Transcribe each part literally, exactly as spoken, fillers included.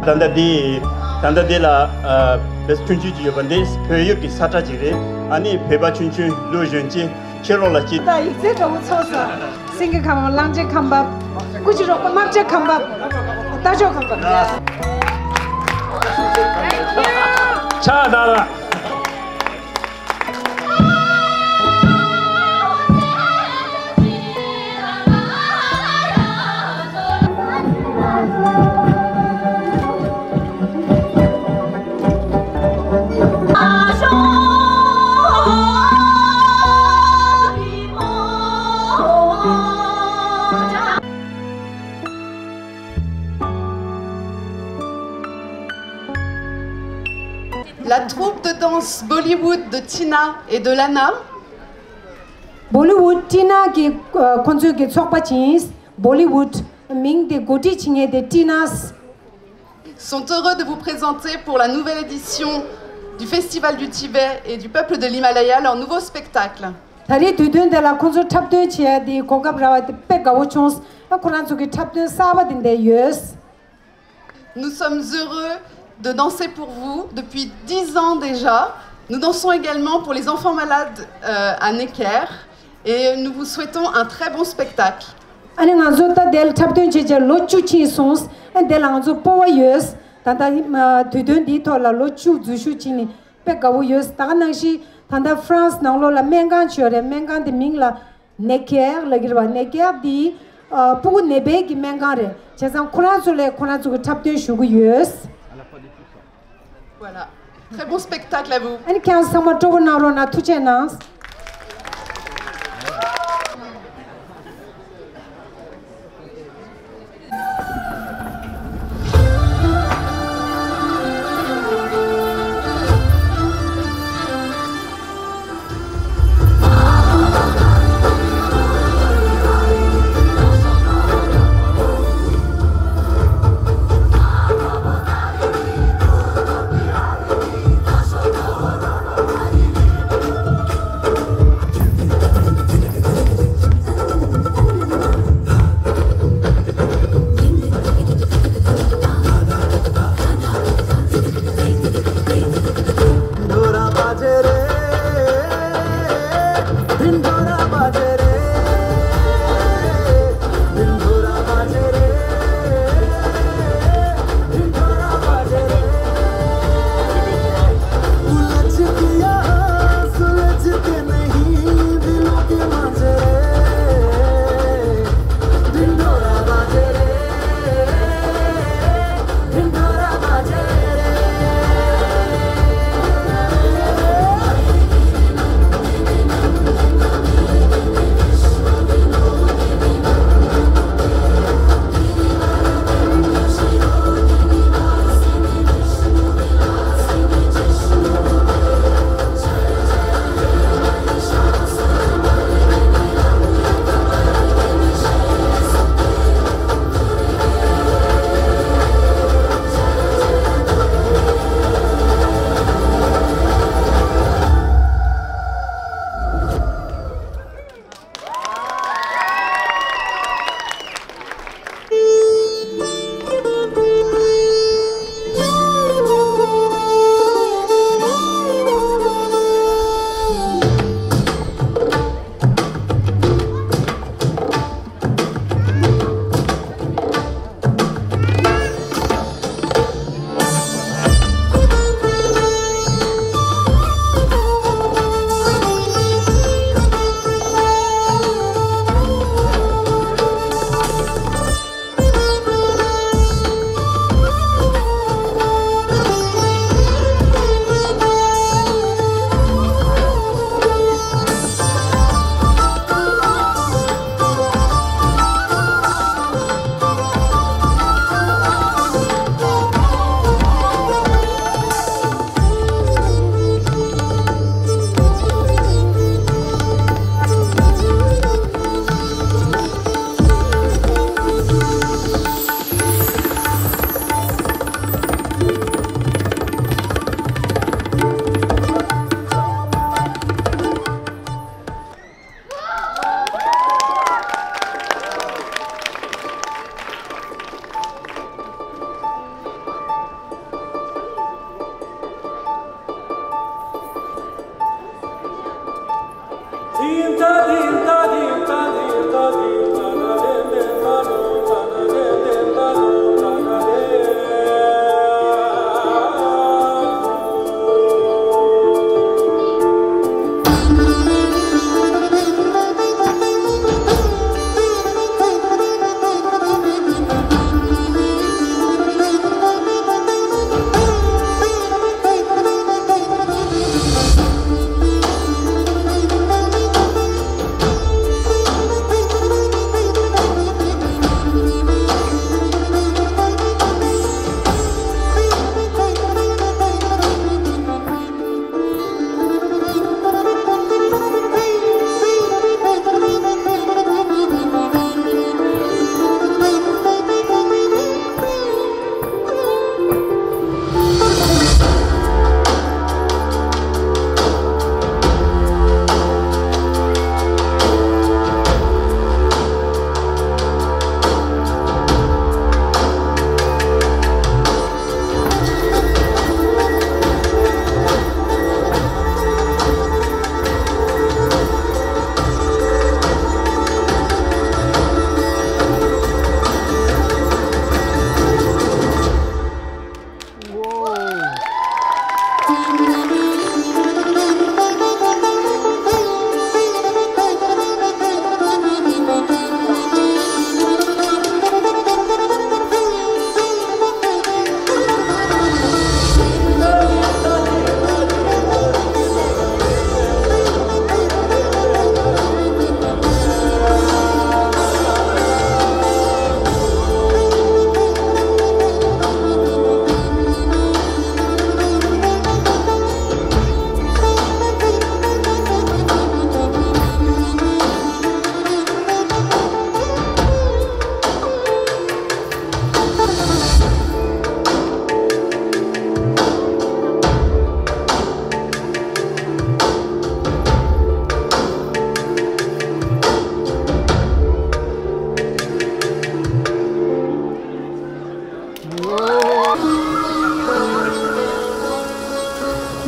ད་ལྟ་འདི། ད་ལྟ་འདི་ལ་ཨ་བེ་སི་ཆུང་ཆུང་ཅིག་ཡོད་པ་འདི་བོད་ཡུལ་གྱི་ས་ཁྲ་ཅིག་རེད། ཨ་ནི་བོད་པ་ཆུང་ཆུང་ལོ་གཞོན་ཅིག་ཕྱི་ལོགས་ལ་ཅིག་ད་ཡིག་ཚད་འདྲ་བོ་ཚོགས་ས། སེང་གེ་ཁམས་པ། གླང་ཆེན་ཁམས་པ། སྐུ་མཁྱེན་རོགས་པ། རྨ་བྱ་ཁམས་པ། རྟ་མཆོག་ཁམས་པ། ཕྱག་དར། La troupe de danse Bollywood de Tina et de Lana. Bollywood Tina གི་ཁོང་ཚོའི་གི་ཚོགས་པ་ཅིག་ཡིན། Bollywood མིང་དེ་གོ་སྒྲིག་བྱེད་མཁན་དེ་Tina's sont heureux de vous présenter pour la nouvelle édition du Festival du Tibet et du Peuple de l'Himalaya leur nouveau spectacle. ད་རེས་དུས་སྟོན་དེ་ལ་ཁོང་ཚོ་འཁྲབ་སྟོན་བྱེད་ཡ་དེ་གོ་སྐབས་རག་པ་དེ་དཔེ་དགའ་བོ་བྱུང་། ཁོ་རང་ཚོ་གི་འཁྲབ་སྟོན་གསར་པ་དེ་འདིར་ཡོད། Nous sommes heureux de danser pour vous depuis dix ans déjà. Nous dansons également pour les enfants malades, euh, à Necker et nous vous souhaitons un très bon spectacle. ཨ་ནི་ང་ཚོ་ད་དེར་འཁྲབ་སྟོན་བྱེད་བྱས་ལོ་བཅུ་ཕྱིན་སོང་། ཨ་ནི་དེ་ལ་ང་ཚོ་སྤོབས་པ་ཡོད། ད་ལྟ་ཨ་དུས་སྟོན་འདིའི་ཐོག་ལ་ལོ་བཅུ་འཛུལ་ཞུགས་བྱས་ནས་དཔེ་དགའ་བོ་ཡོད། ད་ག་ནང་བཞིན་ད་ལྟ་ཧྥ་རན་སི་ནང་ལོགས་ལ་སྨན་ཁང་ཅིག་ཡོད་རེད། སྨན་ཁང་དེ་མིང་ལ་ནེ་ཀེར་ལབ་ཀྱི་རེད་པ། ནེ་ཀེར་འདི་ཨ་སྤུ་གུ་ནད་པའི་གི་སྨན་ཁང་རེད། བྱས་ཙང་ཁོ་རང་ཚོ་ལ་ཁོ་རང་ཚོ་གི་འཁྲབ་སྟོན་ཞུ་གི་ཡོད། Voilà. Très bon spectacle à vous. ཨ་ནི་ཁྱེད་རང་ཚང་མ་སྤྲོ་པོ་གནང་རོགས་གནང་། ཐུགས་རྗེ་གནང་།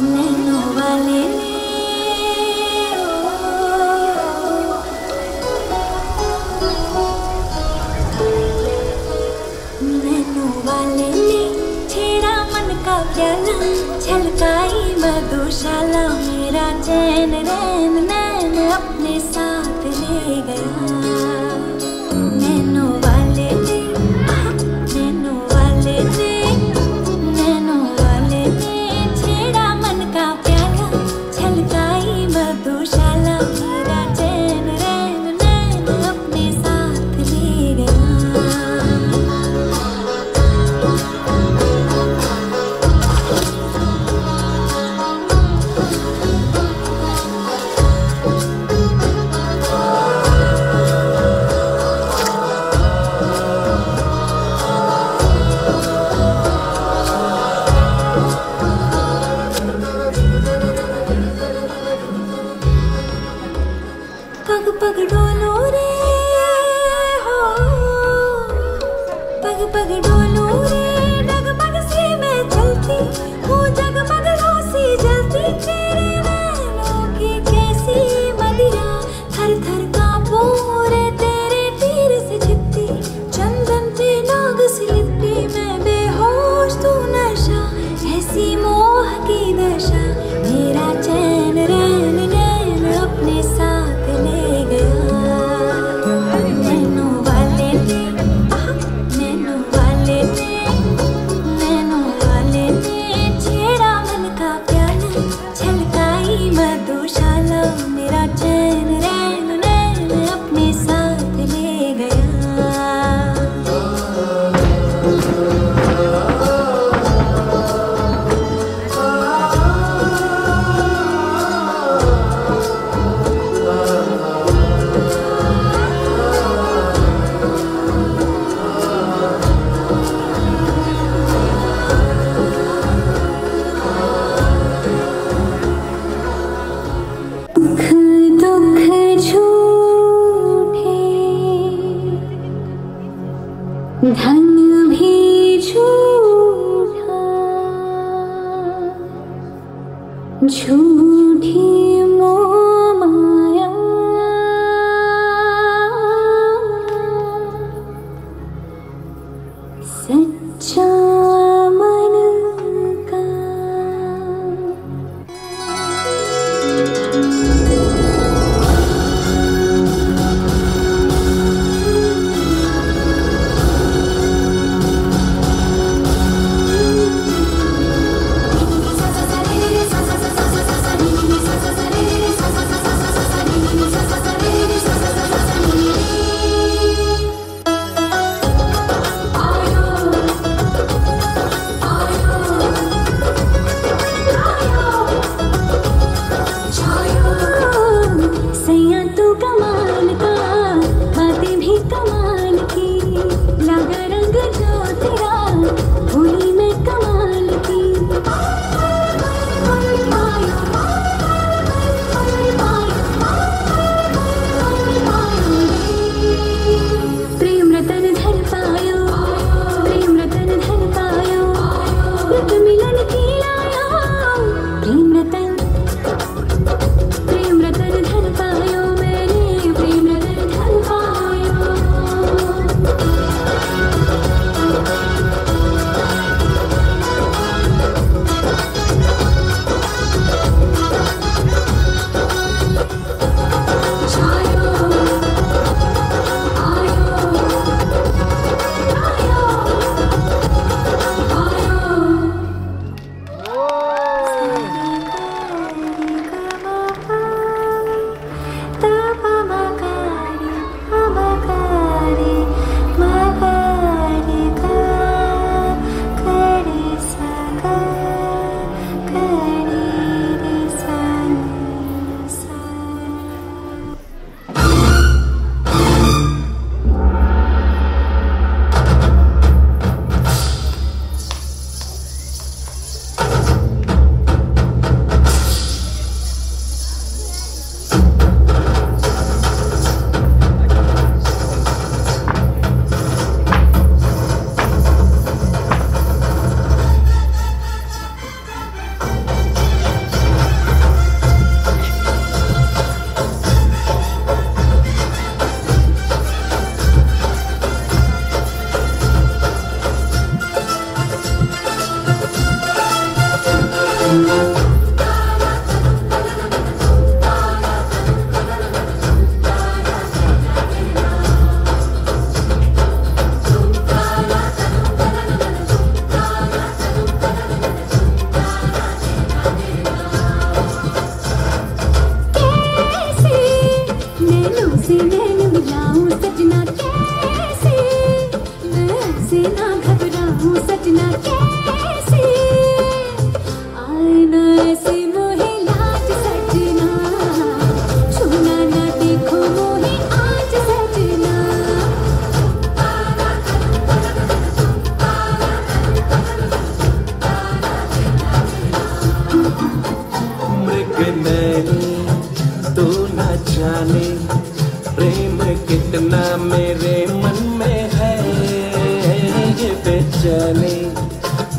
नैनों वाले ने, नैनों वाले ने छेड़ा मन का प्याला, छलकाई मधुशाला, मेरा चैन रैन नैन अपने साथ ले गया। नैनों वाले ने, आह, नैनों वाले ने, नैनों वाले ने छेड़ा मन का प्याला, छलकाई मधुशाला, मेरा चैन रैन नैन अपने साथ ले गया। पग पग डोलो रे हो, पग पग डोलो रे, डगमग से मैं चलती हूँ, जगमग रोसी जलती, तेरे नैनों की कैसी मदिरा, थर थर कांपो रे तेरे तीर से छिपती, चंदन पे नाग सी लिपटी, मैं बेहोश तू नशा, ऐसी मोह की दशा, मेरा चैन रैन नैन अपने साथ ले गया। नैनों वाले ने, आह, नैनों वाले ने, नैनों वाले ने छेड़ा मन से नैन मिलाऊं सजना कैसे, मैं ऐसे ना घबराऊं सजना कैसे, आए ना ऐसे मोहे लाज सजना, छूना ना देखो मोहे आज सजना। मृग नैनी तू न जाने, प्रेम कितना मेरे मन में है, ये बेचैनी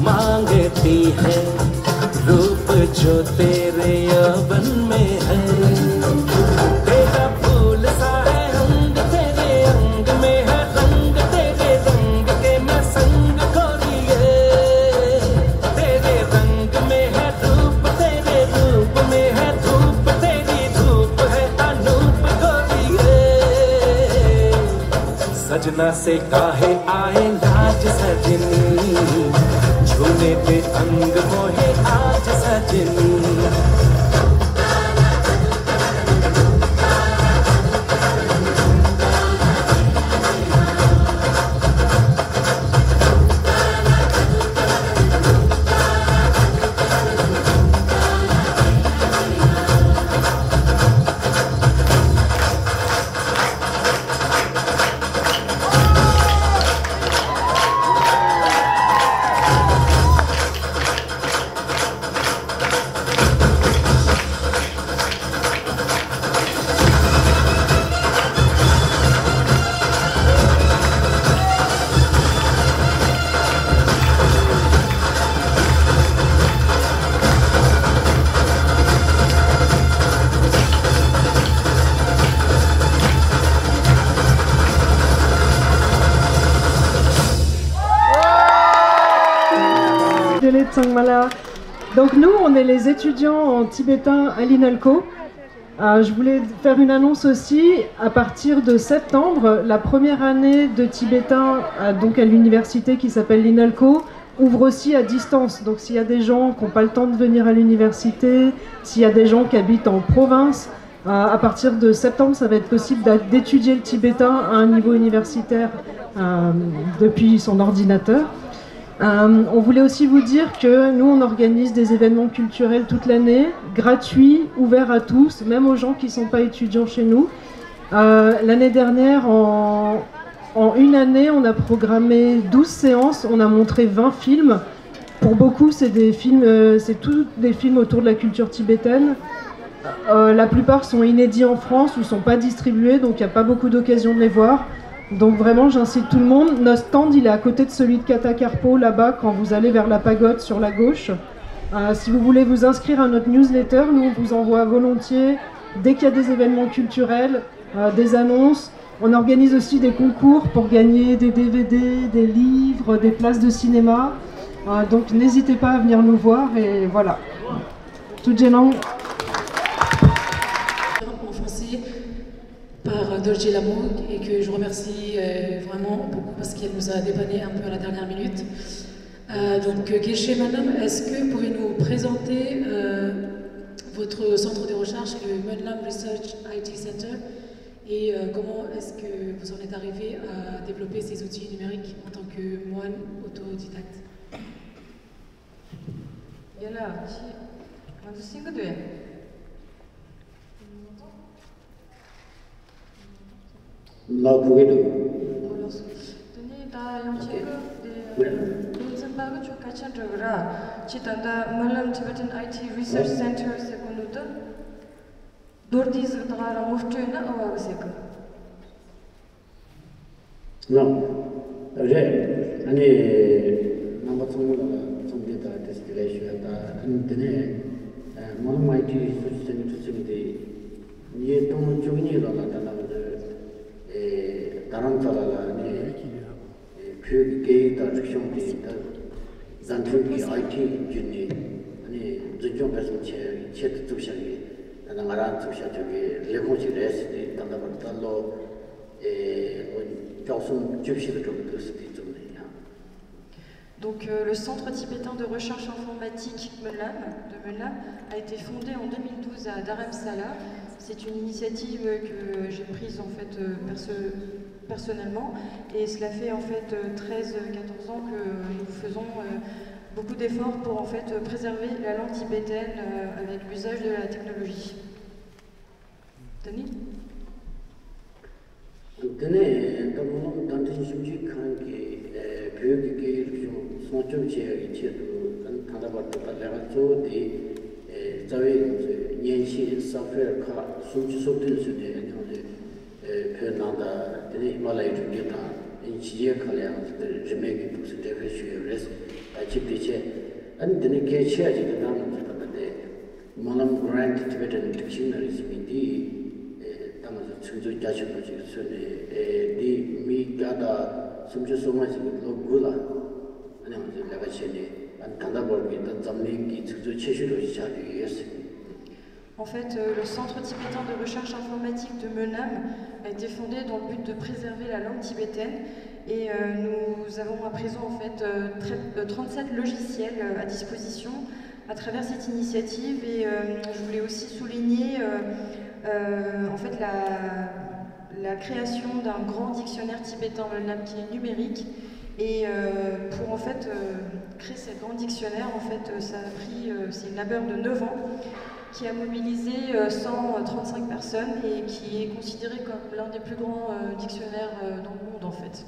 मांगती है रूप जो तेरे यौवन में है। तेरा फूल सा है अंग, तेरे अंग में है रंग, तेरे रंग के मैं संग, गोरिए। तेरे रंग में है रूप, तेरे रूप में है धूप, तेरी धूप है अनूप, गोरिए। सजना से काहे आए लाज सजनी, छूने दे अंग मोहे आज सजनी। Dele Tsangmala. Donc nous, on est les étudiants en tibétain à l'INALCO. Euh, je voulais faire une annonce aussi. À partir de septembre, la première année de tibétain, euh, donc à l'université qui s'appelle l'INALCO, ouvre aussi à distance. Donc s'il y a des gens qui n'ont pas le temps de venir à l'université, s'il y a des gens qui habitent en province, euh, à partir de septembre, ça va être possible d'a- d'étudier le tibétain à un niveau universitaire, euh, depuis son ordinateur. Euh, on voulait aussi vous dire que nous, on organise des événements culturels toute l'année, gratuits, ouverts à tous, même aux gens qui ne sont pas étudiants chez nous. Euh, l'année dernière, en, en une année, on a programmé douze séances, on a montré vingt films. Pour beaucoup, c'est des films, euh, c'est tous des films autour de la culture tibétaine. Euh, la plupart sont inédits en France ou sont pas distribués, donc il n'y a pas beaucoup d'occasion de les voir. Donc vraiment, j'incite tout le monde. Notre stand, il est à côté de celui de Katakarpo, là-bas, quand vous allez vers la pagode sur la gauche. Euh, si vous voulez vous inscrire à notre newsletter, nous, on vous envoie volontiers, dès qu'il y a des événements culturels, euh, des annonces. On organise aussi des concours pour gagner des D V D, des livres, des places de cinéma. Euh, donc n'hésitez pas à venir nous voir et voilà. Tout le monde. En français par Dorji Lamou et que je remercie euh, vraiment beaucoup parce qu'elle nous a dépanné un peu à la dernière minute. Euh, donc, euh, Geshe Madame, est-ce que vous pouvez nous présenter euh, votre centre de recherche, le Mönlam Research I T Center, et euh, comment est-ce que vous en êtes arrivé à développer ces outils numériques en tant que moine autodidacte? Yala, chi, manzu singa dwe. ལགས་གོ་གི་འདུག་དེ་ནས་ད་ཡང་ཁྱེད་ཀྱི་དེ་ལུང་འཛིན་པ་གི་ཆོ་སྐད་ཆ་འདྲི་གི་ར། ཁྱེད་ད་ལྟ་Mönlam Tibetan I T Research Center ཟེར་གོ་འདུག་ད། མདོར་བསྡུས་ཟིག་ད་ག་ར་ངོ་སྤྲོད་ན་ཨ་བ་གི་ཟེར་གི། ལགས་རེད། ཨ་ནི་རྣམ་པ་ཚང་མ་ལ་ཚང་འདི་ད་དེ་ཟིག་ལས་ཞུ་ཡ། ད་ཨ་ནི་དེ་ནས་Mönlam I T Research Center ཟེར་གི་དེ་ཉིས་སྟོང་བཅུ་གཉིས་ལོ་ལ་ད་ལྟ་ང་ཚོ་རྡ་རམ་ས་ལ་ལ་ནས་བོད་ཀྱི་སྐད་ཡིག་དང་རིག་གཞུང་དེ་ད་བཟའ་འཐུང་གི་I T བརྒྱུད་ནས་ཨ་ནི་འཛིན་སྐྱོང་སྤེལ་གསུམ་བྱེད་ཆེད་དུ་བཙུགས་བཞག་གི། ད་ལྟ་ང་རང་བཙུགས་བཞག་ཆོག་གི་ལས་ཁུངས་ཤིག་རེད་ཟེར་ཏེ། ད་ལྟ་བར་ད་ལོ་ཨེ་ལོ་བཅུ་གསུམ་བཅུ་བཞི་ལ་འགྲོ་གི་འདུག་ཟེར་ཏེ་བཙུགས་ནས་ཡང་། Donc, euh, le Centre tibétain de recherche informatique Mönlam, de Mönlam, a été fondé en deux mille douze à Dharamsala. C'est une initiative que j'ai prise en fait euh, perso- personnellement et cela fait en fait euh, treize quatorze ans que nous faisons euh, beaucoup d'efforts pour en fait préserver la langue tibétaine euh, avec l'usage de la technologie. Denis ? དེ་ནས་ད་སྨོན་ལམ་བརྡ་འཕྲིན་ཞིབ་འཇུག་ཁང་གིས་བོད་ཀྱི་སྐད་ཡིག་རིག་གཞུང་སྲུང་སྐྱོབ་བྱེད་ཡག་གི་ཆེད་དུ་ད་ལྟ་བར་དུ་ད་ལས་ཀ་གཙོ་བོ་དེ་རྩ་བའི་ང་ཚོའི་མཉེན་ཆས་སོཕ་ཝེར་ཁག་སུམ་ཅུ་སོ་བདུན་བཟོས་ནས་ང་ཚོའི་བོད་ནང་དང་དེ་ནས་ཧི་མ་ལ་ཡའི་གྲོང་ཁྱེར་དང་ཕྱི་རྒྱལ་ཁག་ལ་ཡང་ང་ཚོ་དེ་རིན་མེད་ཀྱི་འདུག་སེ་འགྲེམས་སྤེལ་ཞུས་ཡོད་རེད། ད་གཅིག་དེ་བྱས་ཨ་ནི་དེ་ནས་གལ་ཆེ་བ་ཅིག་དེ་ད་ང་ཚོ་ད་ལྟ་དེ། སྨོན་ལམ་Grant Tibetan Dictionary ཟེར་མཁན་འདི་ད་ང་ཚོ་ཚིག་མཛོད་རྒྱ་ཆེན་པོ་ཅིག་བཟོས་ནས་འདི་མི་བརྒྱ་དང་སུམ་ཅུ་སོ་ལྔ་ཞིག་གིས་ལོ་དགུ་ལ་ཨ་ནི་ང་ཚོས་ལས་ཀ་བྱས་ནས་ད་ལྟ་བར་གྱི་ད་འཛམ་གླིང་གི་ཚིག་མཛོད་ཆེ་ཤོས་རུ་ཆགས་བསྡད་ཡོད་ཟེར། En fait, euh, le Centre tibétain de recherche informatique de Menam a été fondé dans le but de préserver la langue tibétaine et euh, nous avons à présent en fait euh, trente-sept logiciels euh, à disposition à travers cette initiative et euh, je voulais aussi souligner euh, euh, en fait la, la création d'un grand dictionnaire tibétain Menam qui est numérique et euh, pour en fait euh, créer ce grand dictionnaire en fait euh, ça a pris euh, c'est une labeur de neuf ans qui a mobilisé euh, cent trente-cinq personnes et qui est considéré comme l'un des plus grands euh, dictionnaires euh, dans le monde en fait.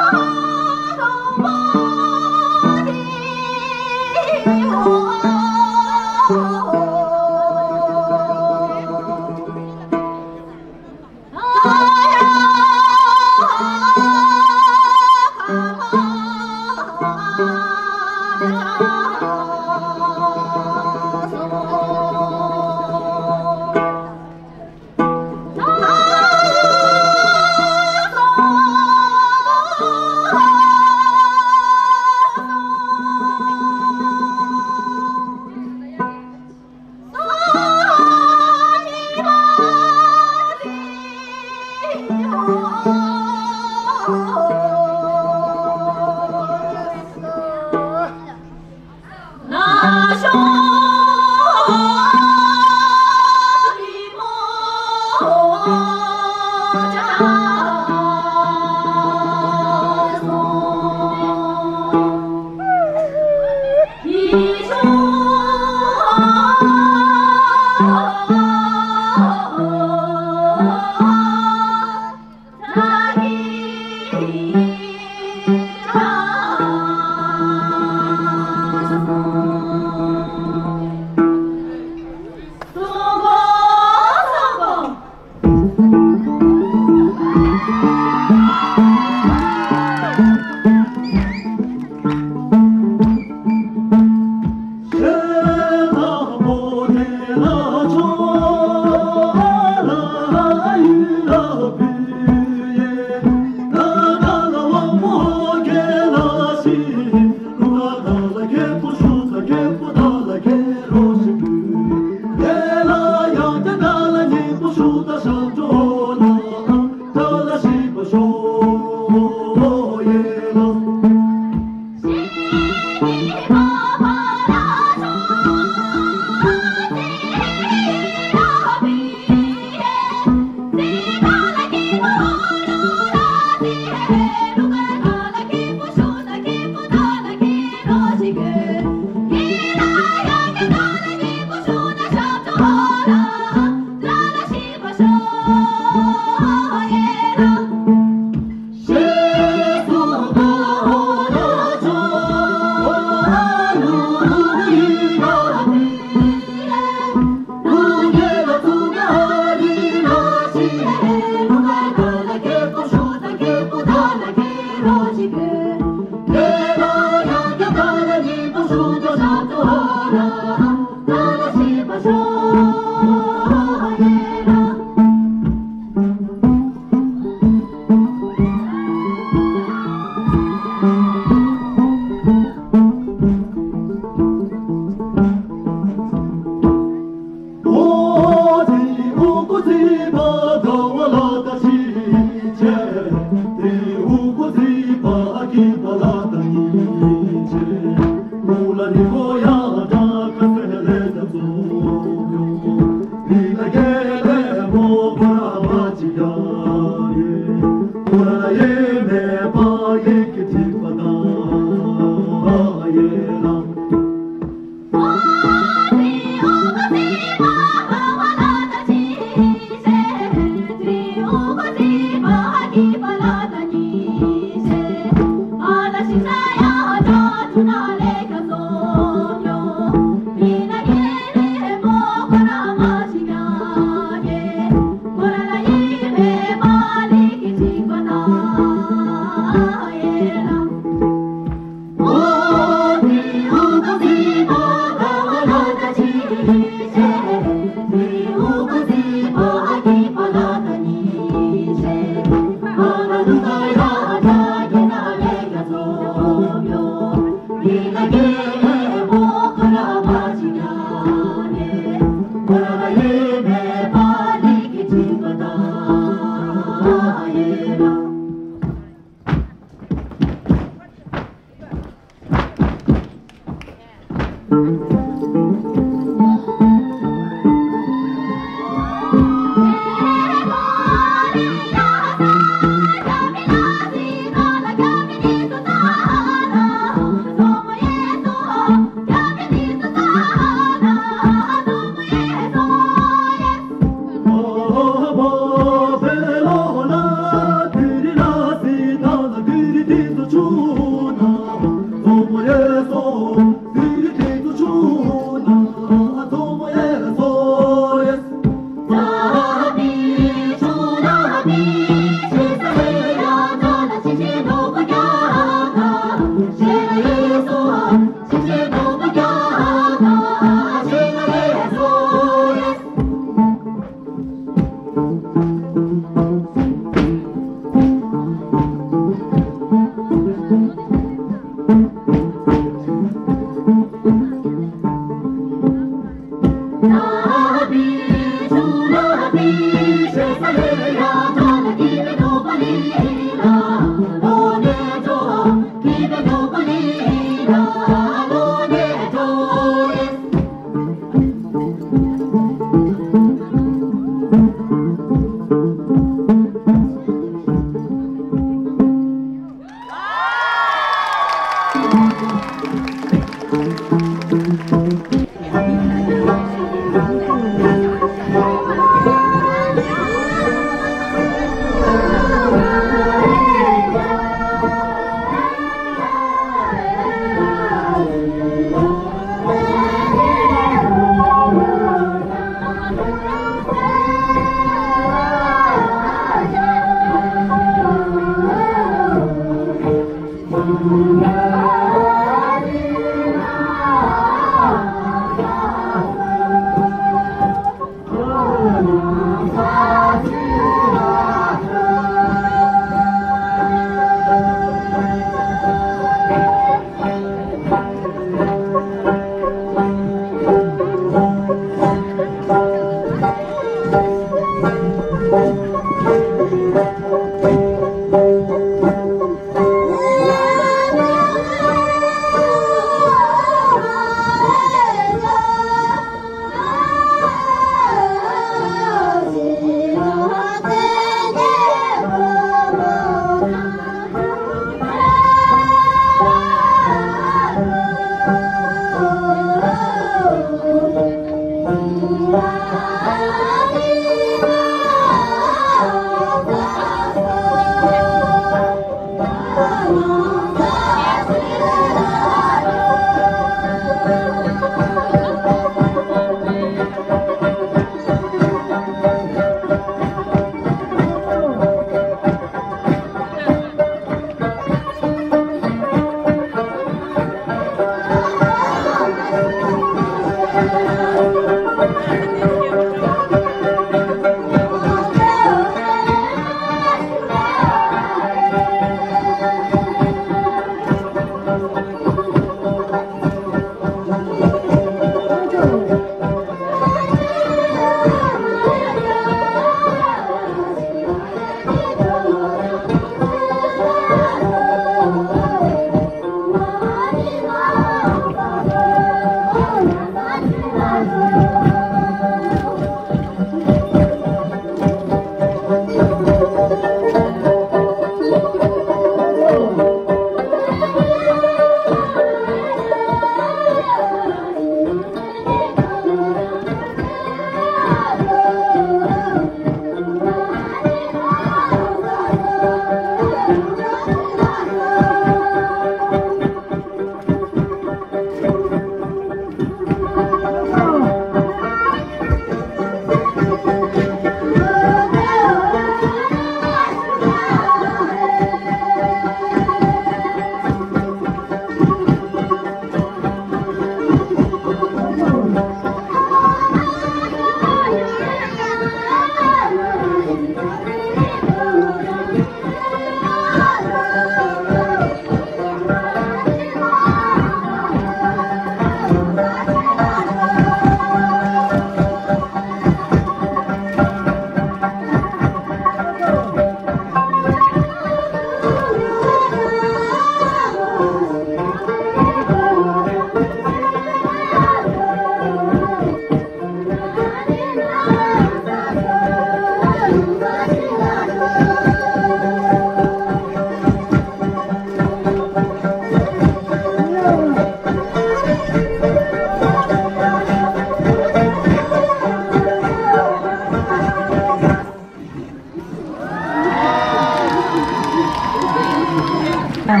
Special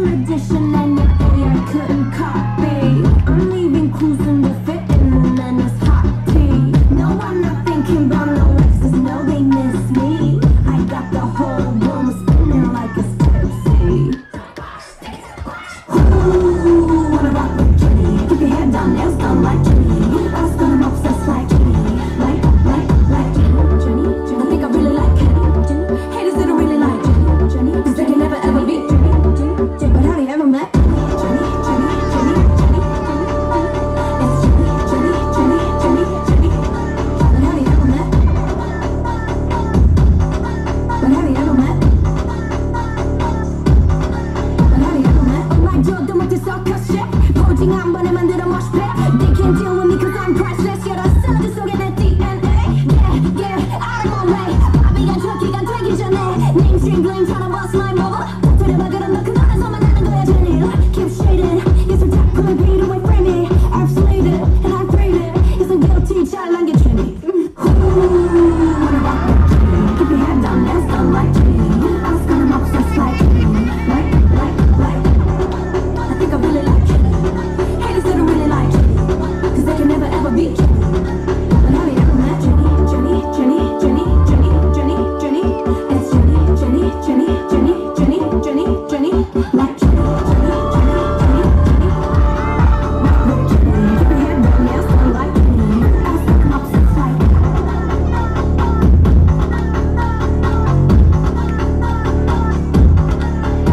edition and your A I couldn't copy. I'm leaving cruising to fit in and it's hot tea. No, I'm not thinking about no exes, no, they miss me. I got the whole room spinning like it's tipsy. Ooh, wanna rock with Jimmy. Keep your hair done, nails done like Jimmy. Eyes done, I'm obsessed like Jimmy. Like, like, like Jimmy. Jimmy, Jimmy. I think I really like Kenny. Jimmy. Haters that don't really like Jimmy. Jimmy. 'Cause they can never ever beat Jimmy. Jimmy, Jimmy. But have you ever met Jimmy? Jimmy, Jimmy, Jimmy, Jimmy, Jimmy. It's Jimmy, Jimmy, Jimmy, Jimmy, Jimmy. But have you ever met? But have you ever met? But have you ever met? Oh my God, don't want this all cut shit. Posing 한 번에 만들어 mosh pit. They can't deal with me 'cause I'm priceless. Yeah, that's still the song in the D N A. Yeah, yeah, out of my way. 바비가 저기가 되기 전에. Name scream gleam, tryna bust my mobile. 터트려봐, 그럼 너 그 안에서만 하는 거야, Jenny. Keep shading. 예술 다 could be the way frame it. I've slayed it and I've prayed it. Isn't guilty, 잘 남겨 Jenny. Ooh, wanna rock with Jimmy. Keep your head down, hands down like Jimmy. Eyes gonna obsessed like Jimmy. Like, like, like. I think I really like Jimmy. Haters that don't really like Jimmy. 'Cause they can never ever beat Jimmy. But have you ever met Jimmy? Jimmy, Jimmy, Jimmy, Jimmy, Jimmy, Jimmy. It's Jimmy, Jimmy, Jimmy, Jimmy, Jimmy, Jimmy, Jimmy. Like Jimmy, Jimmy, Jimmy, Jimmy, Jimmy. Rock with Jimmy. Keep your head down, hands down like Jimmy. Eyes gonna obsessed like.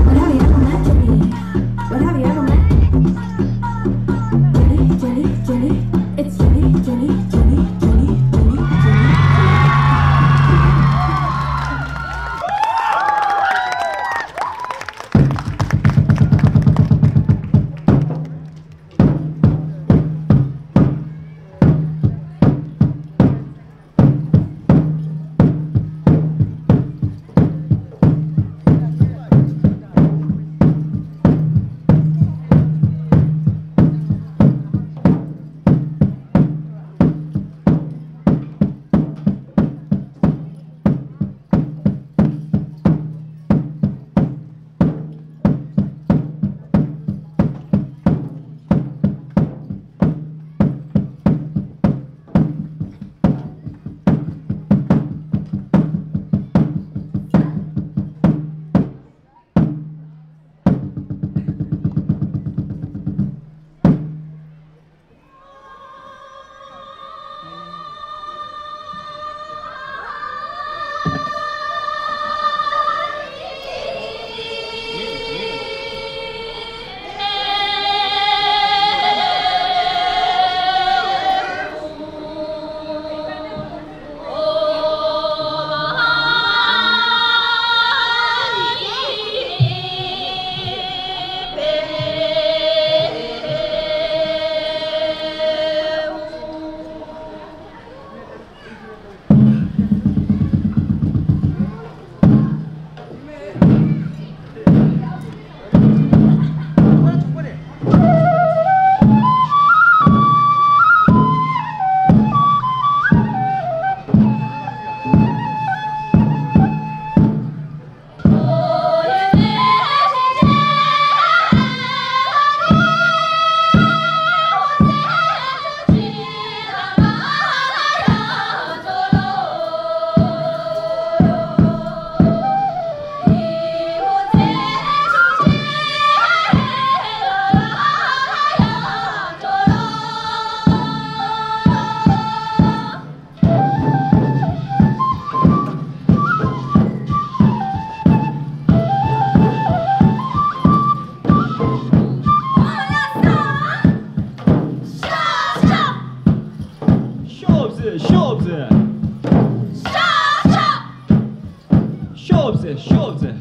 But have you ever met Jimmy? But have you ever met Jimmy, Jimmy, Jimmy? It's Jimmy, Jimmy, Jimmy, Jimmy, Jimmy, Jimmy. ཤོབ་ཟེར། ཤོབ་ཟེར། ཤོབ་ཟེར། ཤོབ་ཟེར།